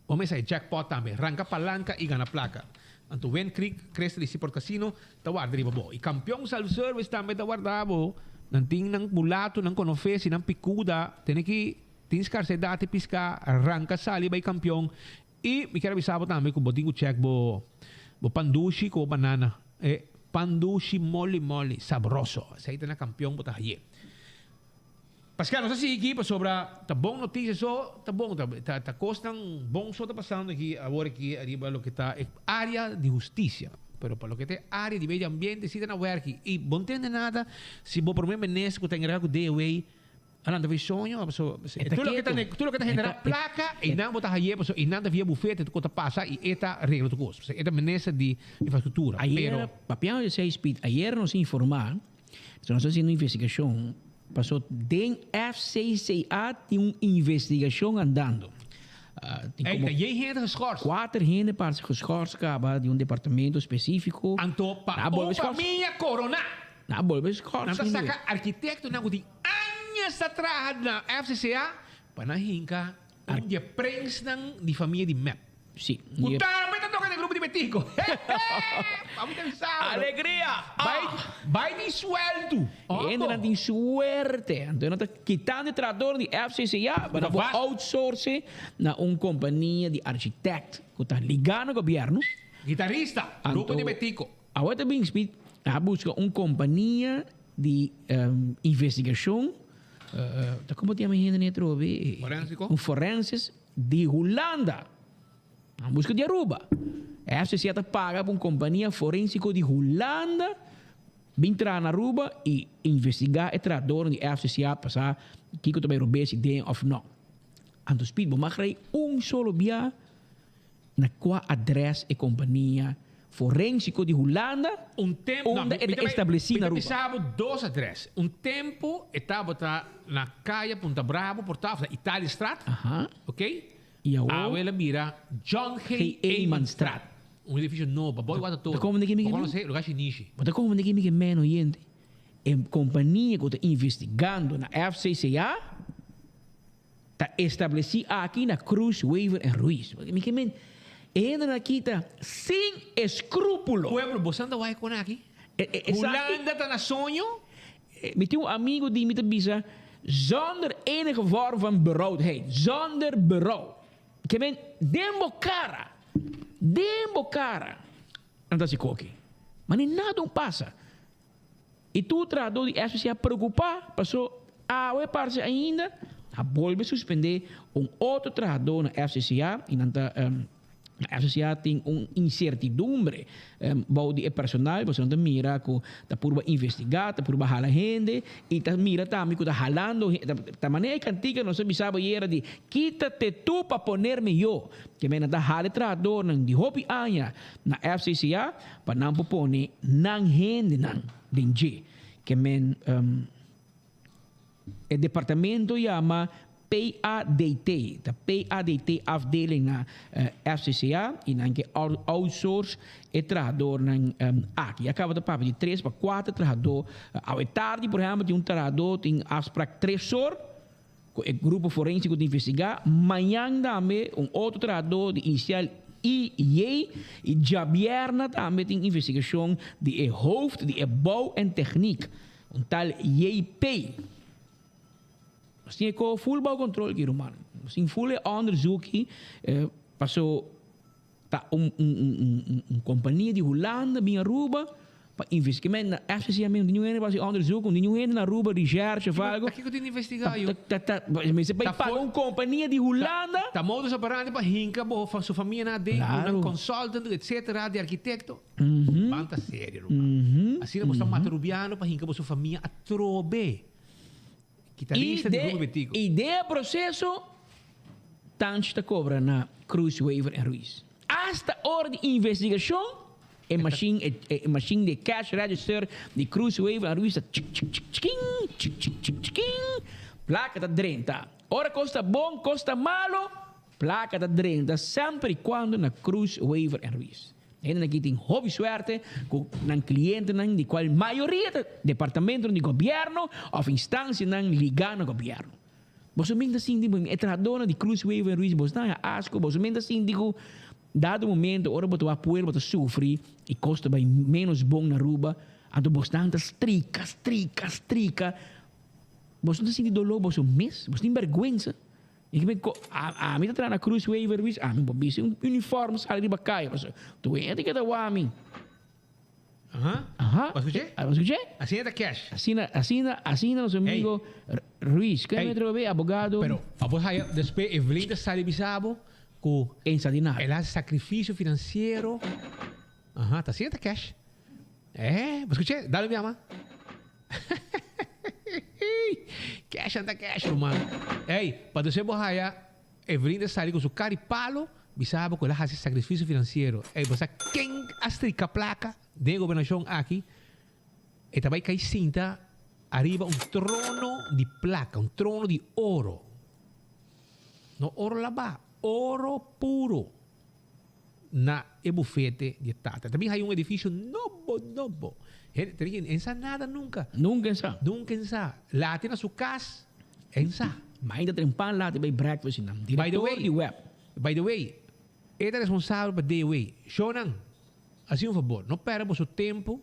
Bo mester e jackpot tambe. Ranka palanka i gana plaka. Anto Wind Creek, Crystal i Seaport Casino ta warda riba bo. I Kampion Self Service tambe ta warda bo. Nan tin nan mulato, nan konofes i nan pikuda. Tene ki tin skarsedat di piská, ranka sali bai Kampion. I mi kier a bisa bo tambe ku bo tin ku chèk bo bo pan dushi ku bo banana. E pan dushi moli moli, sabroso. Esei ta na Kampion bo ta haye. Pascal, nos a sigui aki pasobra ta bon noticia so ta bon, ta ta cosnan bon so ta pasando aki awor aki ariba loke ta e area di husticia, pero pa loke ta e area di medio ambiente si ta na werki y bo no tende nada si bo prome minister cu ta encarga cu DOW a lanta for e soño pasobra tur loke ta tur loke ta genera placa eynan bo ta haye pasobra eynan ta via bufete tur cos ta pasa y e ta regla tur cos pasobra e ta minister di infrastructura pero. Ayer, papiando di esey Speed, ayer nos informa. So nos ta haciendo investigacion paso den FCCA tin un investigacion andando. Tin Ey, como ta yey hende geschorst. Cuater hende parse geschorst caba di un departamento specifico. Anto pa Na bolbe un schors. famia corona. Na bolbe schors Nan ta hende. saca arquitectonan cu tin añas ta traha na FCCA pa nan hinca un di e prensnan di famia di mep. Sí. Ku tambe ta toka den grupo di Betico. Papi ta bisa bo. Alegria! Bai, bai tin sueltu. E hendenan tin suerte. Anto nan ta kitando e trahadornan di FCCA pa nan por outsource na un kompania di architect ku ta ligá na gobièrnu. Gitarista, grupo di Betico. Awor ta bin Speed a buska un kompania di investigashon, ta komo ta yama e hende atrobe? Forensico. Un forenses. Di Hulanda. Nan buska di Aruba. FCC ta paga pa un kompania forensiko di Hulanda bin traha na Aruba i investigá e trahadornan di FCCA pa sa kiko ta bai robes i den òf nò. Anto Speed bo mag rei un solo bia na kua adrès e kompania forensiko di Hulanda Un tempu, no, unda mi e ta ta bai, establesí mi na ta Aruba. bisa bo dos adrès. Un tempu e tabata na Kaya Punta Bravo por tafel, na Italiëstraat, Aha. ok? I awor? Awe el a bira John G. G. Eemanstraat. Un edifisio nobo, bo wak ta Ta komo di Bo mi ke konosé lugar shinishi. Bo ta komo di mi ke men oyente. E kompania ku ta investigando na FCCA Ta estableci aki na Cruz, Wever en Ruiz. Mi ke men, e hendenan aki ta sin escrupulo. Pueblo, boso ta wak con aki? Hulanda ta na soño? Mi tin un amigo di mi ta bisa, zonder enige vorm van berouwdheid, zonder berouw. Ke men, den bo cara, den bo cara, nan ta haci koki. Ma ni nada un pasa. I tur trahadó di SPC a preokupá paso awe parse ainda a bolbe suspendé un otro trahadó na FCCA i nan ta na FCCA tin un insertidumbre bou di e personal pasobra nan ta mira ku ta purba investigá, ta purba hala hende i ta mira tambe ku ta halando ta manera e kantika nos a bisa bo ayera di Quítate tú pa ponerme yo ke men nan ta hala e trahadónan di hopi aña na FCCA pa nan por pone nan hendenan den dje. Ke men e departamento yama PADT, ta PADT afdeling na FCCA i nan ke outsource e trahadornan aki. A kaba ta papia di tres pa kuater trahador. Awe tardi por ehempel tin un trahador tin afsprak tres or Ku e grupo forensiko ta investigá, mañan tambe un otro trahadó di inisial IJ i djabièrnè tambe tin investigashon di e hoofd di e bouw en techniek, un tal JP. Nos tin e ko full bou kontrol aki ruman. Nos tin full e onderzoek aki paso. Ta un un compania di Hulanda bin Aruba pa investiga. Men na FCC a men niun hende pa haci onderzoek, niun hende na Aruba recherche of algo. Ta kico tin di investiga yo? Ta ta mester bay paga un compania di Hulanda. Ta modus operandi pa hinca bo su famia na aden cu nan consultant etcetera di arquitecto. Ban ta serio ruman. Asina bo sta mata Rubiano pa hinca bo su famia atrobe. Kitarista di Grupo Betico. I den e proseso Tanch ta kobra na Cruz, Wever en Ruiz. Asta ora di investigashon e mashin e mashin di e cash register di Cruz, Wever en Ruiz ta chik chik chik chikin chik chik chik chikin plaka ta drenta. Ora kos ta bon kos ta malo plaka ta drenta semper i kuando na Cruz, Wever en Ruiz. Hendenan aki tin hopi suerte ku nan klientenan di kual mayoria ta departamentonan di gobièrnu òf instansianan ligá na gobièrnu. Boso men ta sinti bo e trahadónan di Cruz Wever en Ruiz boso ta haña asko, boso men ta sinti ku dado momento ora bo ta wak pueblo bo ta sufri i kos ta bai ménos bon na Aruba, anto bosnan ta strika, strika, strika. Boso no ta sinti doló boso mes? Boso tin bèrgwensa? Mi ke ko ami ta traha na Cruz Wever Ruiz, ami por bisti un uniform sali riba kaya pasobra tur hende ke ta wak mi. Aha. Aha. Bo a scuché? Bo a scuché? Asina ta cash. Asina, asina, asina nos amigo Ruiz. Ken mi atrebe abogado? Pero abo haya despues Evelyn ta sali bisa bo cu En sa di nada. El haci sacrificio financiero. Aha, ta asina ta cash. Eh, bo scuché? Dale mi ama. Cash anta cash, ruman. Ey, pa despues bo haya Evelyn ta sali cu su cara di palo, bisa bo cu el a haci sacrificio financiero. Ey, bo sa ken a strica placa den e gobernacion aki? E ta bay cay sinta ariba un trono di placa, un trono di oro. No oro laba, oro puro na e bufete di e tata. Ta bin haya un edificio nobo, nobo. Hende ta bin, en sa nada nunca. Nunca en sa. Nunca en sa. Lati na su cas. En sa. Mainta ta den pan lati bay breakfast y nan. By the Director way, di web. By the way, e ta responsabel pa DOA. Shownan, haci un fabor, no perde boso tempo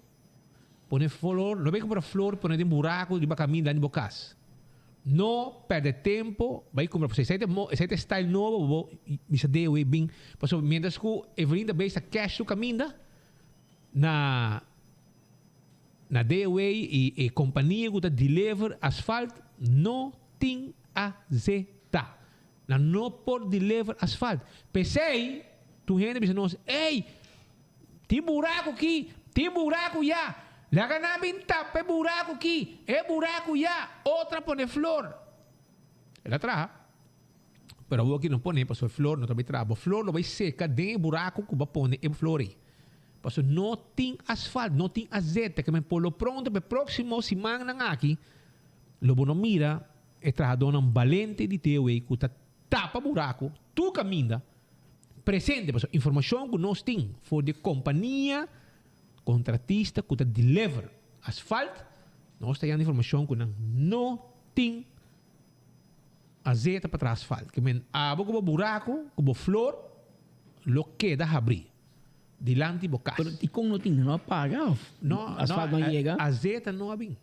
pone flor, no bay cumpra flor pone den buraco riba caminda di bo cas. No perde tempo bay cumpra, pasobra esey ta mo, esey ta style nobo bo bisa DOA bin, pasobra mientras cu Evelyn ta bay sa cash su caminda na. Na DOA y e compania cu ta deliver asfalt no tin azeta. Nan no por deliver asfalt. P'esey tur hende bisa nos, ey, tin buraco aki, tin buraco ya, laga nan bin tapa e buraco aki, e buraco ya, otro a pone flor. El a traha, pero awor aki no pone pasobra e flor no ta bay traha. Bo flor lo bay seca den e buraco cu bo a pone e flor ey. Pasobra no tin asfalt, no tin azeta, ke men por lo pronto pa e próksimo simannan aki lo bo no mira e trahadónan balente di TOA ku ta tapa buraku tur kaminda presente, pasobra informashon ku nos tin for di e kompania kontratista ku ta deliver asfalt, nos ta yanda informashon ku nan no tin azeta pa traha asfalt. Ke men abo ku bo buraku ku bo flor lo keda habrí. Dilanti bo kas. Pero dikon no tin? No a paga of No, asfalt no a yega? Azeta no a bin.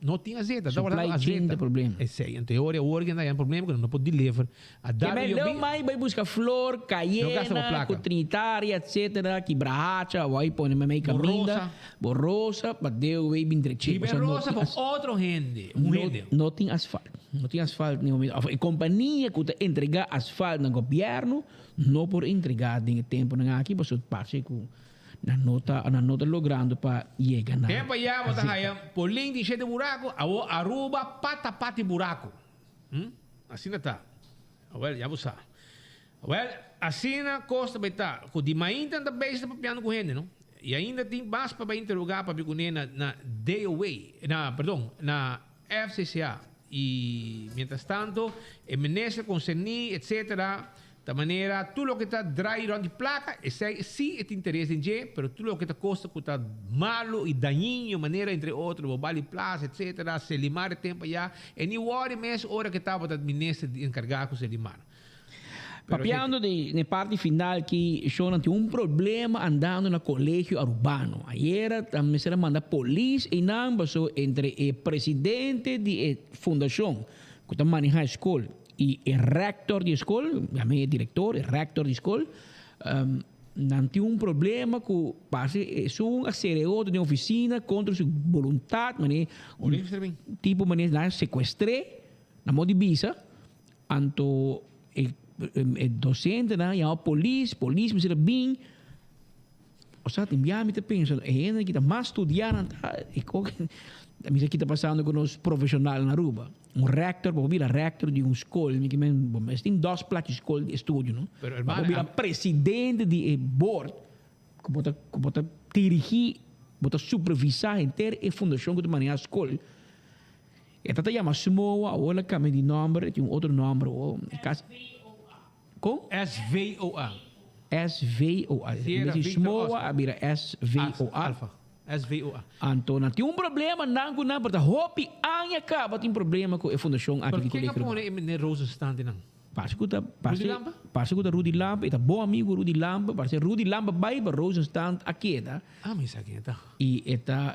No tin azeta. Ta Supply chain ta problema. Esei. Anto e ora e ora kenda haña problema ku nan no por deliver. A Ke dado men yo leu bin. mai bai buska flor, No gasta bo kayena, plaka. ku trinitaria, etcetera, kibrahacha, awor ai pone memei Bo kaminda. rosa. Bo rosa, pa deu wei bin drechi. Hiba e Pasobra no rosa tin pa as- otro hende. Un No, hende. no tin asfalt. No tin asfalt ni momento. Of e kompania ku ta entrega asfalt na gobièrnu No por entregá den e temponan aki pasobra parse ku nan no ta nan no ta logrando pa yega na Tempo ya bo ta azeta. haya Polin di shete buraco, awo Aruba pata pati buraco. Hm? Asina ta. Awel, ya bo sa. Awel, asina cos ta bay ta. Cu di mainta nan ta bezig ta papiando cu hende, no? Y ainda tin mas pa bay interroga papia cune na na DOW, na, perdon, na FCCA. Y mientras tanto e minister concerni etc. Ta manera tur loke ta draai rond di placa esey si e tin interes den dje pero tur loke ta cosa cu ta malo y dañino manera entre otro Bobali Plaza etc. Selimar e tempo aya e ni worry mes ora ke tabata minister di encarga cu Selimar. Papiando di n'e parti final ki shownan tin un problema andando na Colegio Arubano. Ayera ta mester a manda polis einan paso entre e presidente di e fundacion cu ta maneha e scol y e rector di e scol, yam'e e director, e rector di scol, nan tin un problema cu parse esun a cera e otro den oficina contra su boluntad, mane un tipo mane nan a secuestre, nan modo di bisa. Anto e e docentenan yama polis, polis mester a bin. Osea tin bia mi ta pensa e hende ki ta mas studia nan ta e ko mi sa ki ta pasando ku nos profesional na Aruba. Un rector bo por bira rector di un skol mi ke men bo mester tin dos plachi skol di estudio no. Pero Bo por hermano bira presidente di e board ku bo ta ku bo ta dirigi bo ta supervisa henter e fundashon ku ta maneha skol. E ta ta yama Smoa, awor el a cambia di nomber, e tin un otro nomber awor. E cas Con? SVOA. SVOA. Sierra En bes di Victor Smoa Oscar. a bira SVOA. Alfa. SVOA. Anto nan tin un problema nan ku nan, pero ta hopi aña kaba tin problema ku e fundashon aki Pero di ken a Colegio pone Arubano. e meneer Rosenstand nan? Parse ku ta Rudy parse Lampe? parse ku ta Rudy Lampe, e ta bon amigu Rudy Lampe, parse Rudy Lampe bai pa Rosenstand a keda Ah, mi sa ken e ta. i e ta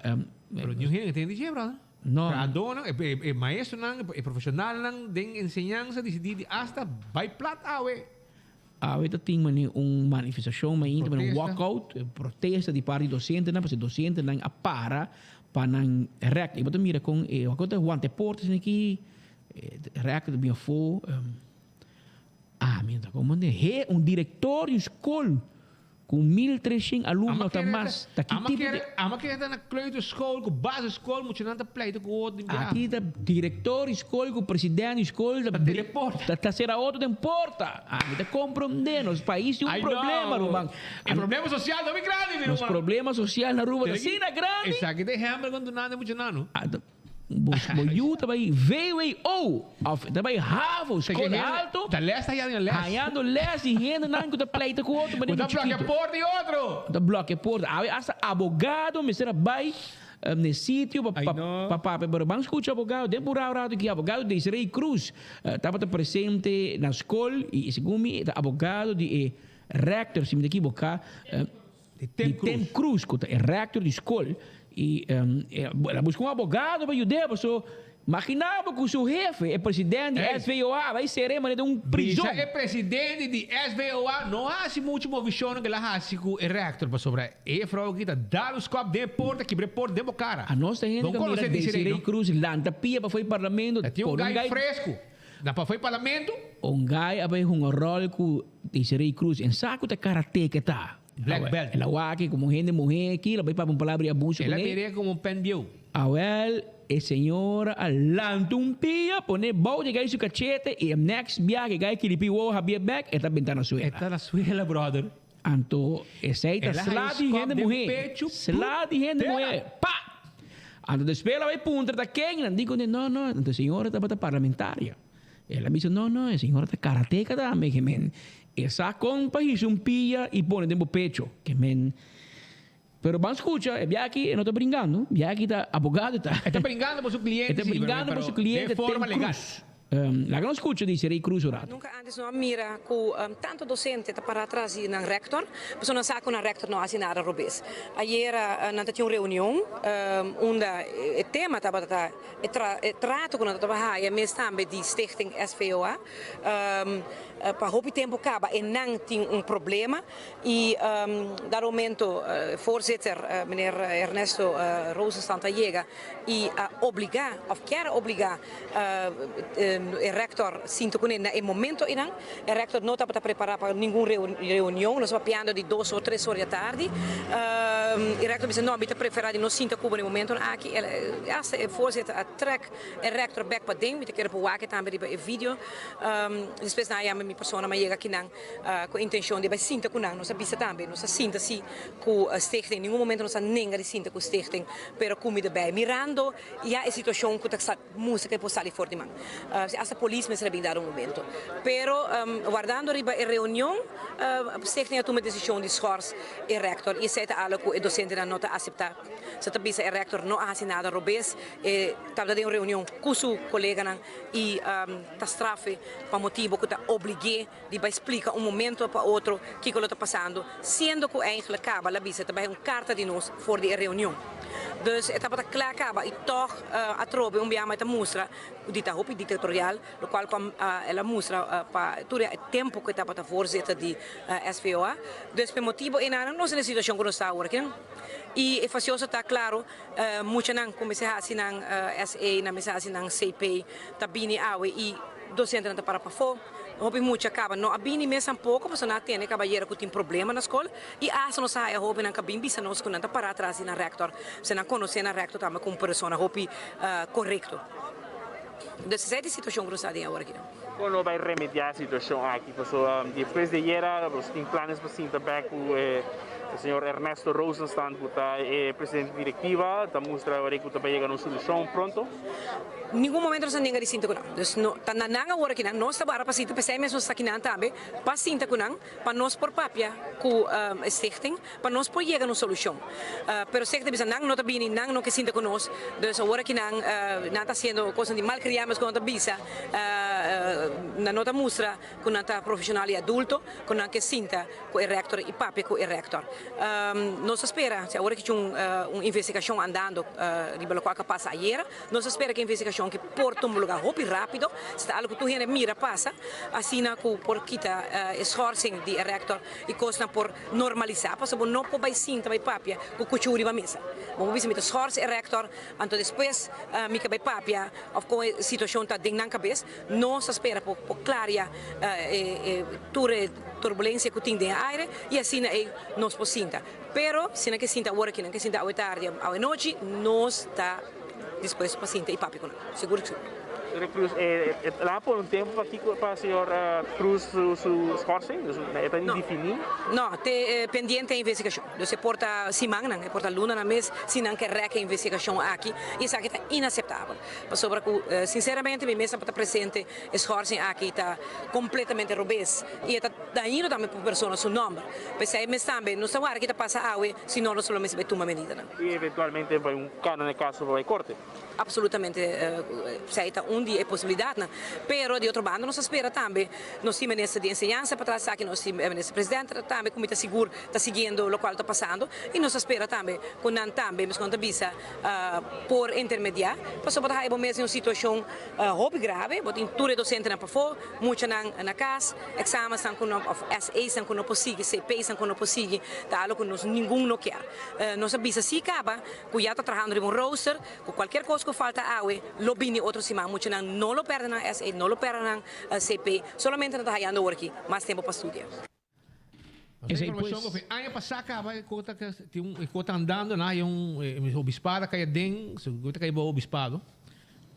Pero niun hende ta tende dje, brother. No. Trahadónan, e e maestronan, e profeshonalnan den enseñansa disidí di asta bai plat awe. Awe ta tin mane un manifestashon mainta, mane un Protesta. walkout, protesta di parti di dosentenan, pasobra dosentenan a para pa nan rèk. I bo ta mira kon e walkout ta wanta e porta esaki aki, e rèk ta bin afó. Ami no ta komprendé. He, un direktor di un skol Ku 1300 alumno ta mas, ta ki tipo di. Ama kere ta na kleuterschool ku basisschool muchanan ta pleita ku otro di biaha. Aki ta direktor di skol ku president di skol ta Ta teleporta. Ta sera otro den porta. Ami ta komprondé nos pais tin un problema ruman. E problema sosial ta hopi grandi mi ruman. Nos problema sosial na Aruba ta asina grandi. Esaki ta ehèmpel kon dunando e muchanan no. Bo yu ta bai vwo of ta bai havo, skol alto. Ta les ta hañando les. Hañando les di hendenan ku ta pleita ku otro manera Ku ta blòkia porta di otro. Ku ta blòkia porta. Awe asta abogado mester a bai n'e sitio pa pa papia. Pero ban skucha abogado. Den purá un ratu aki abogado Desiree Cruz tabata presente na skol i segun mi e ta abogado di e rector si mi ta ekiboká. Di Tim Cruz. Di Tim Cruz, ku ta e rector di skol. I el a buska un abogado pa yud'é, paso maginá bo ku su hefe, e president di SVOA, bai ser'é manera den un prizon. Bisa e presidente di SVOA no hasi muchu movishonnan ku el a hasi ku e rector, pasobra e juffrouw aki ta dal un skòp den e porta, kibra e porta den bo kara. Anos ta hende Bo ku a mira konosé Desiree, Desiree no? Cruz lanta pia pa fo'i parlamento, Ta tin un pone un gai gai. fresku na pa fo'i parlamento. Un gai a bai hunga ròl ku Desiree Cruz en sa ku ta karateka ta. Black belt. El a wak como un hende muhé aki, el a bai papia un palabra di abuso El a kuné. mir'é como un pen bieu. Awel, e señora a lanta un pia, pone bou di gai su cachete y e next biaha ke gai kiripi wowo habié bek, e ta benta na E suela. ta na suela, brother. Anto, esei ta El a sla haña di un hende skòp den muhé. pechu, Sla di hende tera. muhé. Pa! Anto despues el a bai puntra ta ken, nan di kuné, no, no, anto e señora tabata parlamentaria. El a bisa, No, no, e señora ta karateka tambe, ke men e sa kon pa hisa un pia i pone den bo pecho, ke men. Pero ban skucha, e bia aki e no ta bringando, bia aki ta abogado ta. E ta bringando pa su kliente, E ta si, bringando pa su kliente, den forma Tim legal. Cruz. Laga nos skucha di Serey Cruz un rato. Nunca antes no a mira cu tanto docente ta para atras di nan rector, pasobra nan sa cu nan rector no haci nada robes. Ayera nan ta tin un reunion unda e tema tabata ta E trato ku nan ta tabata haya mes tambe di Stichting SVOA pa hopi tempu kaba e nan tin un problema i dado momento voorzitter meneer Ernesto Rosenstand a yega i a obliga of kier a obliga e rector sinta kuné na e momento einan. E rector no tabata prepara pa ningun reunion, nos a papiando di dos or tres or di atardi. E rector bisa no, mi ta prefera di no sinta cu bo na e momentonan aki. Hasta e voorzitter a trek e rector bek paden, mi ta kere por wak tambe riba e video. Despues nan a yama mi persona, mi a yega akinan cu e intencion di bai sinta cu nan. Nos a bisa tambe, nos a sinta si cu stichting, ningun momento nos a nenga di sinta cu stichting, pero cu mi ta bay mirando ya e situacion cu ta Musica e por sali for di man. Si hasta polis mester a bin dado un momento. Pero wardando riba e reunion, Stichting a tuma e decision di schors e rector y esey ta algo cu e docentenan no ta acepta. Sa ta bisa e rector no a haci nada robes, e tabata den un reunion cu su coleganan y ta straf'e pa motibo cu ta oblig'e di bay splica un momento pa otro kico lo ta pasando, siendo cu eigenlijk caba la bisa ta bay un carta di nos for di e reunion. Dus e tabata cla caba y toch atrobe un biaha ta mustra di ta hopi dictatorial, locual cu el a mustra pa tur e tempo cu e tabata voorzitter di SVOA. Dus p'e motibo enanan nos den e situacion cu nos ta awor aki. Y e facioso ta claro, muchanan cu mester haci nan SA, nan mester haci nan CP ta bini awe y docentenan ta para pafo. Hopi mucha kaba no a bini mes tampoco pasobra nan a tende kabayero ku tin problema na skol i asta nos a haya hobennan ka bin bisa nos ku nan ta para atras di nan rector pasobra nan konosé nan rector tambe komo un persona hopi korekto. Dus esei ta e situashon ku nos ta den awor aki. Kon lo bai remediá e situashon aki? Pasobra despues di ayera nos tin planes pa sinta bek ku e. Señor Ernesto Rosenstand ku ta e presidente di direktiva ta mustra wari ku ta bai yega na un solushon pronto. Ningun momento nos a nenga di sinta ku nan. Dus no ta na nan awor aki nan. Nos ta wara pa sinta, p'esei mes nos ta aki nan tambe pa sinta ku nan, pa nos por papia ku e stichting, pa nos por yega na un solushon. Pero stichting ta bisa nan no ta bini, nan no ke sinta ku nos. Dus awor aki nan, nan ta hasiendo kosnan di malkriá mes ku nan ta bisa, nan no ta mustra ku nan ta profeshonal i adulto, ku nan ke sinta ku e rector i papia ku e rector. Nos ta spera, si awor aki un un investigashon andando riba lokual ku a pasa ayera, nos ta spera ku e investigashon aki por tuma lugar hopi rápido, si ta algu ku tur hende mira pasa, asina ku por kita e schorsing di e rector i kosnan por normalisá, pasobra bo no por bai sinta bai papia ku kuchú riba mesa. Bo por bisa mi ta schors e rector, anto despues mi ke bai papia òf kon e situashon ta den nan kabes. Nos ta spera por por claria e tur e turbulencia cu tin den e aire y asina ey nos por sinta. Pero si nan ke sinta awor aki, nan ke sinta awe tardi, awe nochi, nos ta dispuesto pa sinta y papia cu nan. Sigur cu si. Señor Cruz, e la a pone un tempo pa kico pa señor Cruz su su schorsing? Dus e ta indefini? No, te pendiente e investigacion. Dus e por ta simannan, e por ta lunanan mes si nan ke rek e investigacion aki y esaki ta inaceptabel. Pasobra ku sinseramente mi mes tabata presente e schorsing aki ta kompletamente robes i e ta dañino tambe pa persona su nòmber. P'esei mes tambe nos ta wara ki ta pasa awe si no nos lo mester bai tuma medidanan. I eventualmente bai un kano na e kaso pa bai korte. Absolutamente esei ta un di e posibilidatnan. Pero di otro banda nos ta spera tambe nos tin minister di enseñansa patras aki, nos tin minister presidente tambe ku mi ta sigur ta siguiendo lokual ta pasando i nos ta spera tambe ku nan tambe meskos nan ta bisa por intermediá, pasobra bo ta haya bo mes den un situashon hopi grave, bo tin tur e dosentenan pafó, muchanan na kas, èksamennan ku no òf SA'snan ku no por sigui, CP'snan ku no por sigui, ta algu ku nos ningun no kier. Nos a bisa si kaba ku ya ta trahando riba un rooster, ku kualkier kos ku falta awe lo bini otro siman, muchanan no lo pèrdè nan SA, no lo pèrdè nan CP, solamente nan ta hayando awor aki mas tempu pa studia. Esa informacion cu aña pasa caba e cota que tin un e cota andando na hay un obispado a cay aden segun ta cay bao obispado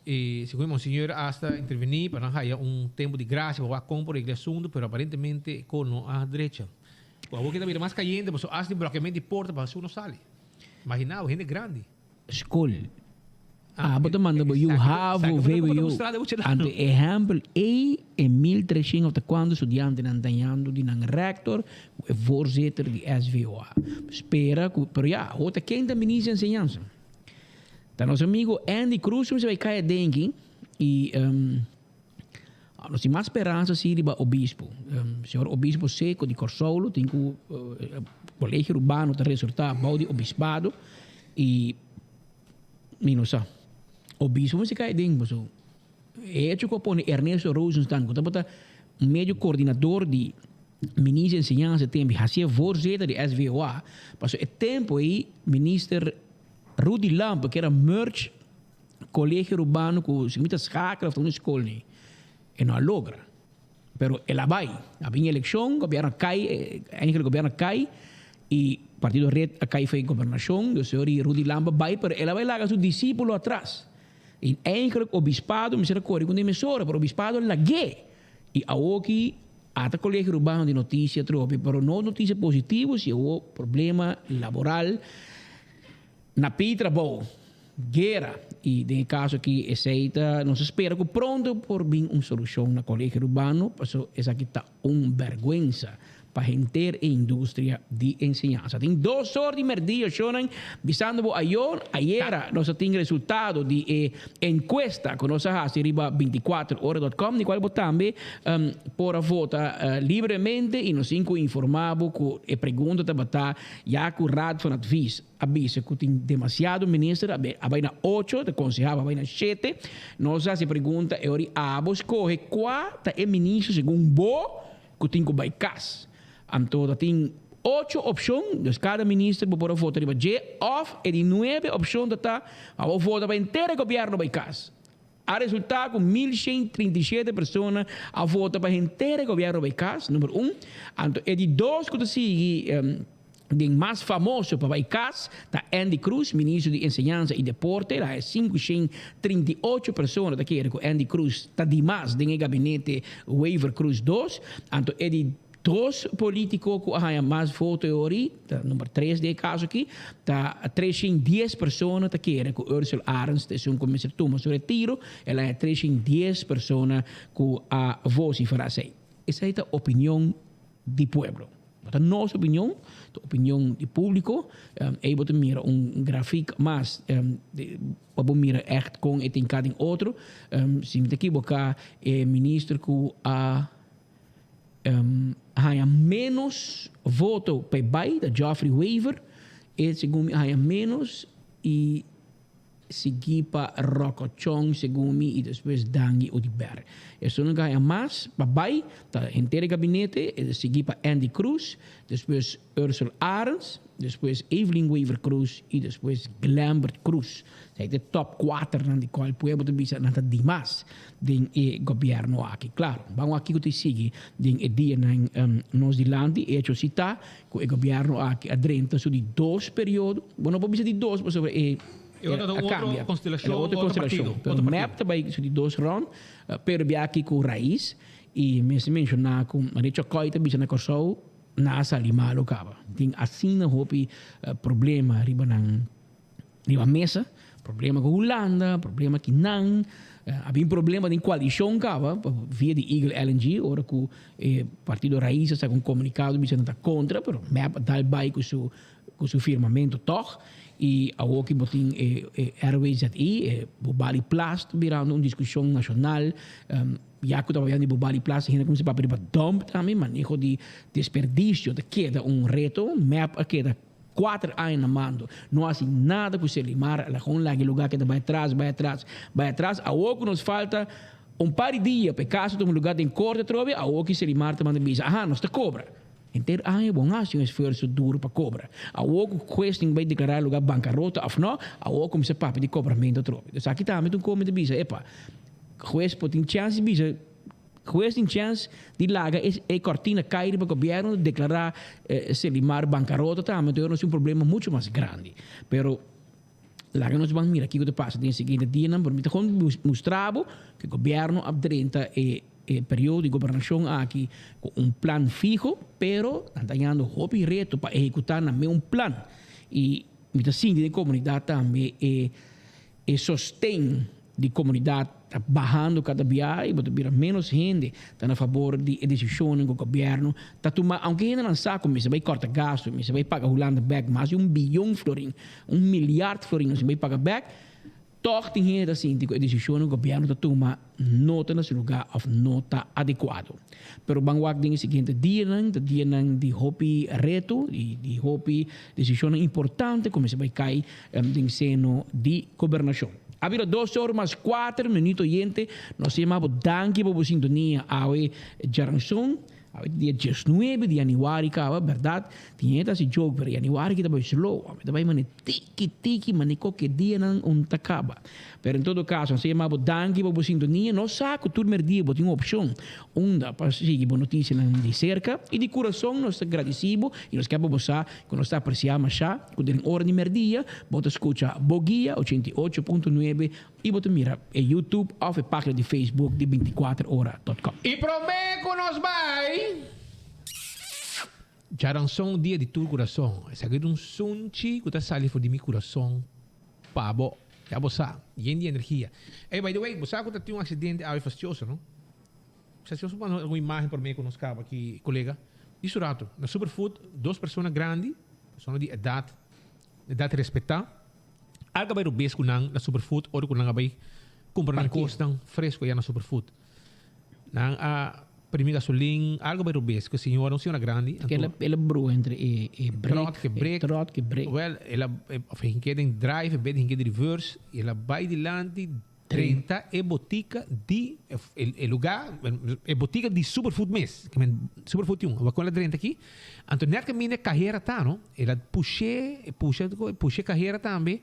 y segun e monseñor hasta interveni pa nan haya un tempo di gracia pa wak con por regla e asunto pero aparentemente e co no a drecha. Cu awor ke ta bira mas cayente pasobra hasta di blokeamento di porta pa su no sali. Imagina bo hende grandi. Skol. Abo ta manda bo yu havo, vwo. Anto e ehèmpel ei e 1300 òf ta kuantu studiantenan ta yando di nan rèktor ku e voorzitter di SVOA. Spera ku, pero ya, awor ta ken ta minister di enseñansa? Ta nos amigo Andy Cruz mester bai kai aden aki i nos tin mas speransa si riba obispo. Señor Obispo Seco di Kòrsou lo tin ku Kolegio Urbano ta resortá bou di obispado i mi no sa. Obispo mester kai aden pasobra e hecho ku a pone Ernesto Rosenstand ku tabata un medio koordinador di Minister di Enseñansa tempu i hasié voorzitter di SVOA pasobra e tempu ei Minister Rudy Lampe ku era merge Colegio Urbano cu si mi ta schakel of ta un school ni e no a logra. Pero el a bay. A bin eleccion, gobierno a cay, eigenlijk gobierno a cay y partido Red a cay for e gobernacion. Dus señor Rudy Lampe a bay pero el a bay laga su discipulo atras. Y eigenlijk obispado mester a core cu un emisora pero obispado a lag'é. Y awoki ata Colegio Urbano di noticia trobe pero no noticia positivo si awo problema laboral. Na pidi trabou, guera y den e caso aki esey ta nos spera cu pronto por bin un solucion na Colegio Urbano paso esaki ta un berguensa pa henter e industria di enseñansa. Tin dos or di merdia shownan bisando bo ayor, ayera nos a tin resultado di e encuesta cu nos a haci riba 24ora dot com di cual bo tambe por a vota libremente y nos tin cu informa bo cu e pregunta tabata ya cu Raad van Advies a bisa ku tin demasiado minister, a a bai na ocho, ta konsehá pa bai na shete. Nos a hasi pregunta e ora abo skohe kua ta e minister segun bo ku tin ku bai kas. Anto ta tin ocho opshon, dus kada minister bo por a vota riba dje òf e di nuebe opshon ta ta abo vota pa henter e gobièrnu bai kas. A resultá ku 1137 persona a vota pa henter e gobièrnu bai kas, number un. Anto e di dos ku ta sigui den mas famoso pa bai kas ta Andy Cruz, ministro di Enseñansa i Deporte. El a haña 538 persona ta kere ku Andy Cruz ta dimas den e gabinete Wever-Croes dos. Anto e di. Dos polítiko ku a haña mas voto e ori, ta number tres den e kaso aki, ta 310 persona ta kere ku Ursel Arends ta esun ku mester tuma su retiro, el a haña 310 persona ku a vosiferá esei. Esei ta opinion di pueblo. No ta nos opinion, ta opinion di públiko. Ei bo ta mira un grafik mas pa bo mira ègt kon e tin ka den otro. Si mi ta ekiboká e minister ku a haña ménos voto pa e bai ta Geoffrey Wever. E segun mi a haña ménos i Sigui pa Rocochon segun mi y despues Dangui Oduber. Esun a haña mas pa bay ta henter e gabinete, e sigui pa Endy Croes, despues Ursel Arends, despues Evelyn Wever Croes y despues Glembert Croes. Esaki ta e top kuaternan di cual pueblo ta bisa nan ta dimas den e gobierno aki. Claro, ban wak kico ta sigui den e dianan nos dilanti. Hecho si ta Ku e gobièrnu aki a drenta su di dos periodo, bo no por bisa di dos pasobra e E otro ta a un otro kambia. konstelashon, E otro otro konstelashon. partido, Pero otro mep partido. ta bai su di dos rònt, pero bia aki ku Raiz i mester menshoná ku Maria Chòkòi ta bisa na Kòrsou nan a sali malu kaba. Tin asina hopi problema riba nan riba mesa, problema ku Hulanda, problema ki nan, a bin problema den koalishon kaba via di Eagle LNG ora ku e partido Raiz a saka un komunikado bisa nan ta kontra pero mep a dal bai ku su ku su firmamento tòg i awor ki bo tin e e RWZI e Bobali Plus ta birando un diskushon nashonal ya ku ta papiando di Bobali Plus hende a kuminsá papia riba dump tambe maneho di desperdisio ta keda un reto mep a keda Kuater aña na mando, no hasi nada ku Selimar, el a gewoon laga e lugá keda bai atras, bai atras, bai atras. Awor ku nos falta un par di dia pa e kaso tuma lugá den korte atrobe, awor ki Selimar ta manda bisa, aha, nos ta kobra. Henter aña bon hasi un esfuerso duru pa kobra. Awor ku hues tin bai deklará e lugá bankarota òf no, awor kuminsá papia di kobramentu atrobe. Dus aki tambe ta un kome ta bisa, epa, hues por tin chèns di bisa, Hues tin chèns di laga e kòrtina kai riba gobièrnu di deklará Selimar bankarota tambe, enton nos tin un problema muchu mas grandi. Pero laga nos ban mira kiko ta pasa den e siguiente dianan, pero mi ta kon mustra bo ku gobièrnu a drenta e periodo di gobernashon aki ku un plan fiho, pero nan ta hañando hopi reto pa ehekutá nan mes un plan. I mi ta sinti den komunidat tambe e E sosten di komunidat ta bahando kada bia i bo ta bira ménos hende ta na fabor di e desishonnan ku gobièrnu ta tuma. Aunke hendenan sa ku mester bai kòrta gastu, mester bai paga Hulanda bèk mas di un biyon florin, un milyard florin nos bai paga bèk, tòg tin hende ta sinti ku e desishonnan ku gobièrnu ta tuma no ta na su lugá òf no ta adekuado. Pero ban wak den e siguiente dianan, ta dianan di hopi reto i di hopi desishonnan importante ku mester bai kai den seno di gobernashon. A bira dos or mas kuater minuut oyente, nos ta yama bo danki pa bo sintonia awe djaranson. Awe ta dia diesnuebe di yanüari kaba, bèrdat? Tin hende ta hasi joke, pero yanüari ki ta bai slow, ame ta bai mane tiki tiki, mane koke dianan un ta kaba. Pero en todo kaso, nos ta yama bo danki pa bo sintonia. Nos sa ku tur merdia bo tin un opshon unda pa sigui bo notisianan di serka i di kurason nos ta gradisí bo i nos ke pa bo sa ku nos ta apresiá mashá ku den ora di merdia bo ta skucha Bo Guia 88.9 I bo ta mira e YouTube of e pagina di Facebook di 24 ora dot com. I promé ku nos bai. Djaranson dia di tur kurason. Esaki ta un sunchi ku ta sali for di mi kurason pa bo. Ya bo sa, yen di energia. Ey, by the way, bo sa ku ta tin un aksidente awe fastioso, no? Sa si nos por manda algun imagen promé ku nos kaba aki, kolega. Di su ratu, na Superfood, dos persona grandi, persona di edat, edat respetá, Algo a bai robes ku nan na Superfood ora ku nan a bai kumpra nan kosnan fresku aya na Superfood. Nan a primi gasolin, algo a bai robes ku e señora, un señora grandi. Ke el a brua entre e e brek, Trot ke brek. e trot ke brek. Wel, el a of e hink'é den drive en bes di hink'é den reverse, el a bai dilanti Drenta e botica di e lugar, e botica di Superfood mes. Ke men Superfood tin un. Awor kon el a drenta aki, anto net kaminda e kahera ta no, el a push'é, e pusha, pusha e kahera tambe.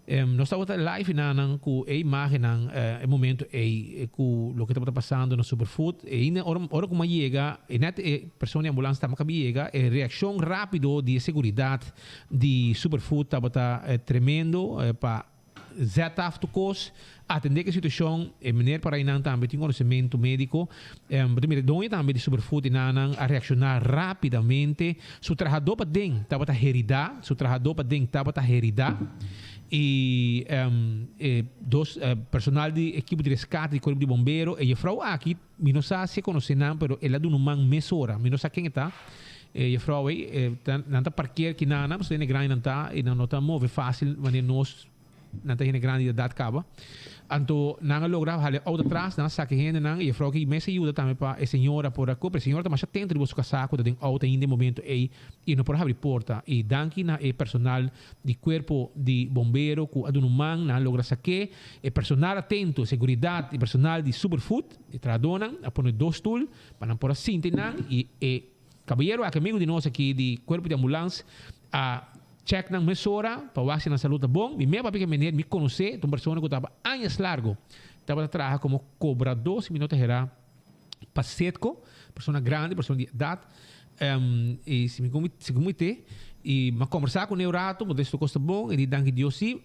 Nos tabata live enanan ku e imagennan e momento ei ku loke tabata pasando na Superfood. E ainda ora ora ku mi a yega, e net e persona di ambulans tambe a yega, e reakshon rapido di e seguridat di Superfood tabata tremendo pa. zet af tur kos, atendé ku e situashon. E meneer por ainan tambe tin konosementu médiko. Bo ta mira e doño tambe di Superfood i nan a reakshoná rápidamente. Su trahadó paden tabata heridá, su trahadó paden tabata heridá i e dos personal di ekipo di reskate di kuerpo di bombero, e jefrou aki mi no sa si e konosé nan pero el a duna un man mesora, mi no sa ken e ta, e jefrou ei, nan ta parker kinanan pasobra hende grandi nan ta i nan no ta move fásil manera nos. Nan ta hende grandi di edat kaba. Anto nan a logra hala e outo atras, nan a saka e hendenan i e frou aki mes a yuda tambe pa e señora por a kumpra. E señora ta masha atento riba su kasá ku ta den outo ainda e momento ei i no por a habri porta. I danki na e personal di kuerpo di bombero ku a duna un man, nan a logra sak'é. E personal atento, seguridat i personal di Superfood, e trahadónan, a pone dos stul pa nan por a sinta einan i e kabayero aki, amigu di nos aki di kuerpo di ambulans a Check nan mesora pa wak si nan salud ta bon. Mi mea papia ku e meneer mi konosé, ta un persona ku tabata añas largo tabata traha komo kobradó, si mi no ta herá, pa Setco, persona grandi, persona di edat, i si mi segun mi te, i mi a kombersá kuné un rato, bo ta esto kos ta bon, e di danki Dios si,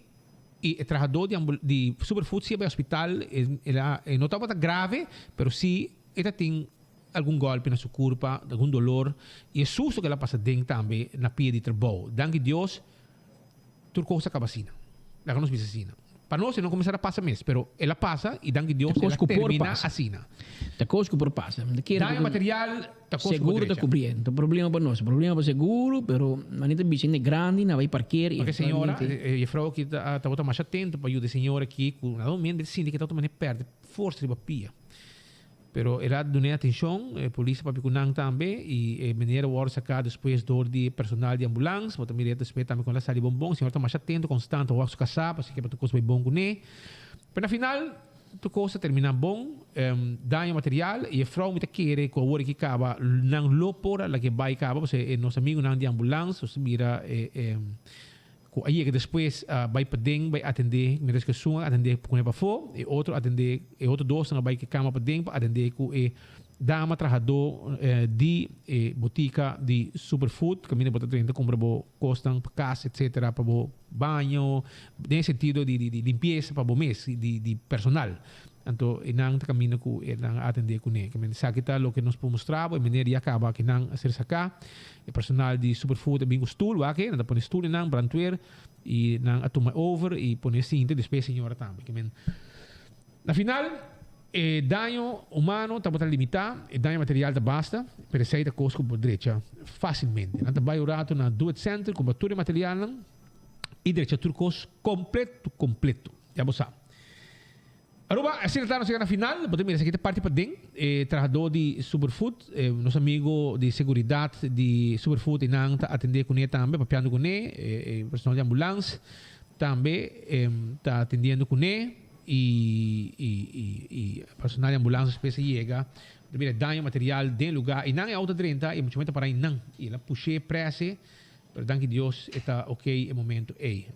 i e trahadó di di Superfood si a bai hospital, el a e no tabata grave, pero si e ta tin algun golpe na su curpa, algun dolor y e susto cu el a pasa den tambe na pia di trabou. Danki Dios tur cos a caba asina. Laga nos bisa asina. Pa nos e no cuminsa ta pasa mes, pero el a pasa y danki Dios Ta el cos a cu por termina pasa. asina. Ta cos cu por pasa. Mi ta kere Daño cu material ta cos cu por seguro ta drecha. cubri. Ta problema pa nos. Problema pa seguro, pero manera ta bisa hende grandi na bay parkeer y Porque señora, eventualmente e juffrouw aki ta tabata masha atento pa yuda e señora aki cu na dat momento el sinti cu e tabata manera perde forsa riba pia. Pero el a dun'é atencion, e polis a papia cu nan tambe y e meneer a worde saca despues door di e personal di ambulans. Bo ta mira despues tambe con el a sali bon bon. Señor ta masha atento, constant a wak su casa pa si ke pa tur cos bay bon cune. Pero na final tur cos a termina bon, daño material y e frou mi ta kere cu awor aki caba nan lo por a lag'é bay caba pasobra e nos amigonan di ambulans nos ta mira e Ku a yega despues a bai paden bai atendé, mientras ku esun a atendé kuné pafó, e otro atendé, e otro dosnan a bai ku e kama paden pa atendé ku e dama trahadó di e botika di Superfood, kaminda bo ta drenta kumpra bo kosnan pa kas etsetera, pa bo baño, den e sentido di di limpiesa pa bo mes, di di personal. Anto e nan ta kaminda ku e nan a atendé kuné. Kaminda esaki ta loke nos por mustra bo, e manera ya kaba ku nan a ser saká. E personal di Superfood a bin ku stul, wak nan ta pone stul einan, brandweer, i nan a tuma over i pone sinta, despues e señora tambe. Kimen na final e daño humano tabata limitá, e daño material ta basta, pero esei ta kos ku por drecha fásilmente. Nan ta bai un rato na Do It Center, kumpra tur e materialnan i drecha tur kos kompleto kompleto. Ya bo sa. Aruba, asina ta nos yega na final. Bo ta mira esaki ta parti paden. E trahadó di Superfood, nos amigo di seguridat di Superfood i nan ta atendé kuné tambe, papiando kuné. E personal di ambulans tambe ta atendiendo kuné i i personal di ambulans despues a yega. Bo ta mira e daño material den e lugá i nan e outo a drenta i muchamen ta para einan i el a push'é près'é pero danki Dios e ta okey e momento ei.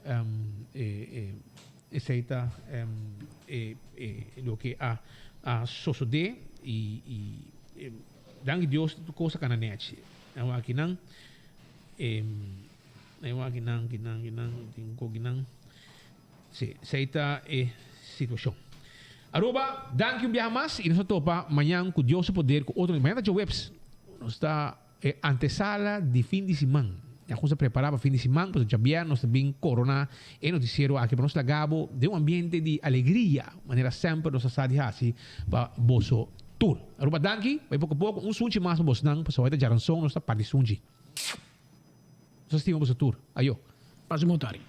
Esei ta e loke a sosodé i danki Dios tur kos a kana nèchi. Nan wak kinan, nan wak kinan, kinan, kinan, tin ku kinan. Sí, esei ta e situashon. Aruba, danki un biaha mas i nos a topa mañan ku Dios su poder ku otro. Mañan ta djaweps. Nos ta. E antesala di fin di siman. Ya cu nos a prepara pa fin di siman, pasobra djabièrnè nos ta bin corona e noticiero aki pa nos laga bo den un ambiente di alegria, manera semper nos a sa di haci pa boso tur. Aruba danki, bai poco poco un sunchi mas pa bosnan, pasobra ta djaranson nos ta parti sunchi. Nos a stima boso tur. Ayo. Pasa bon tardi.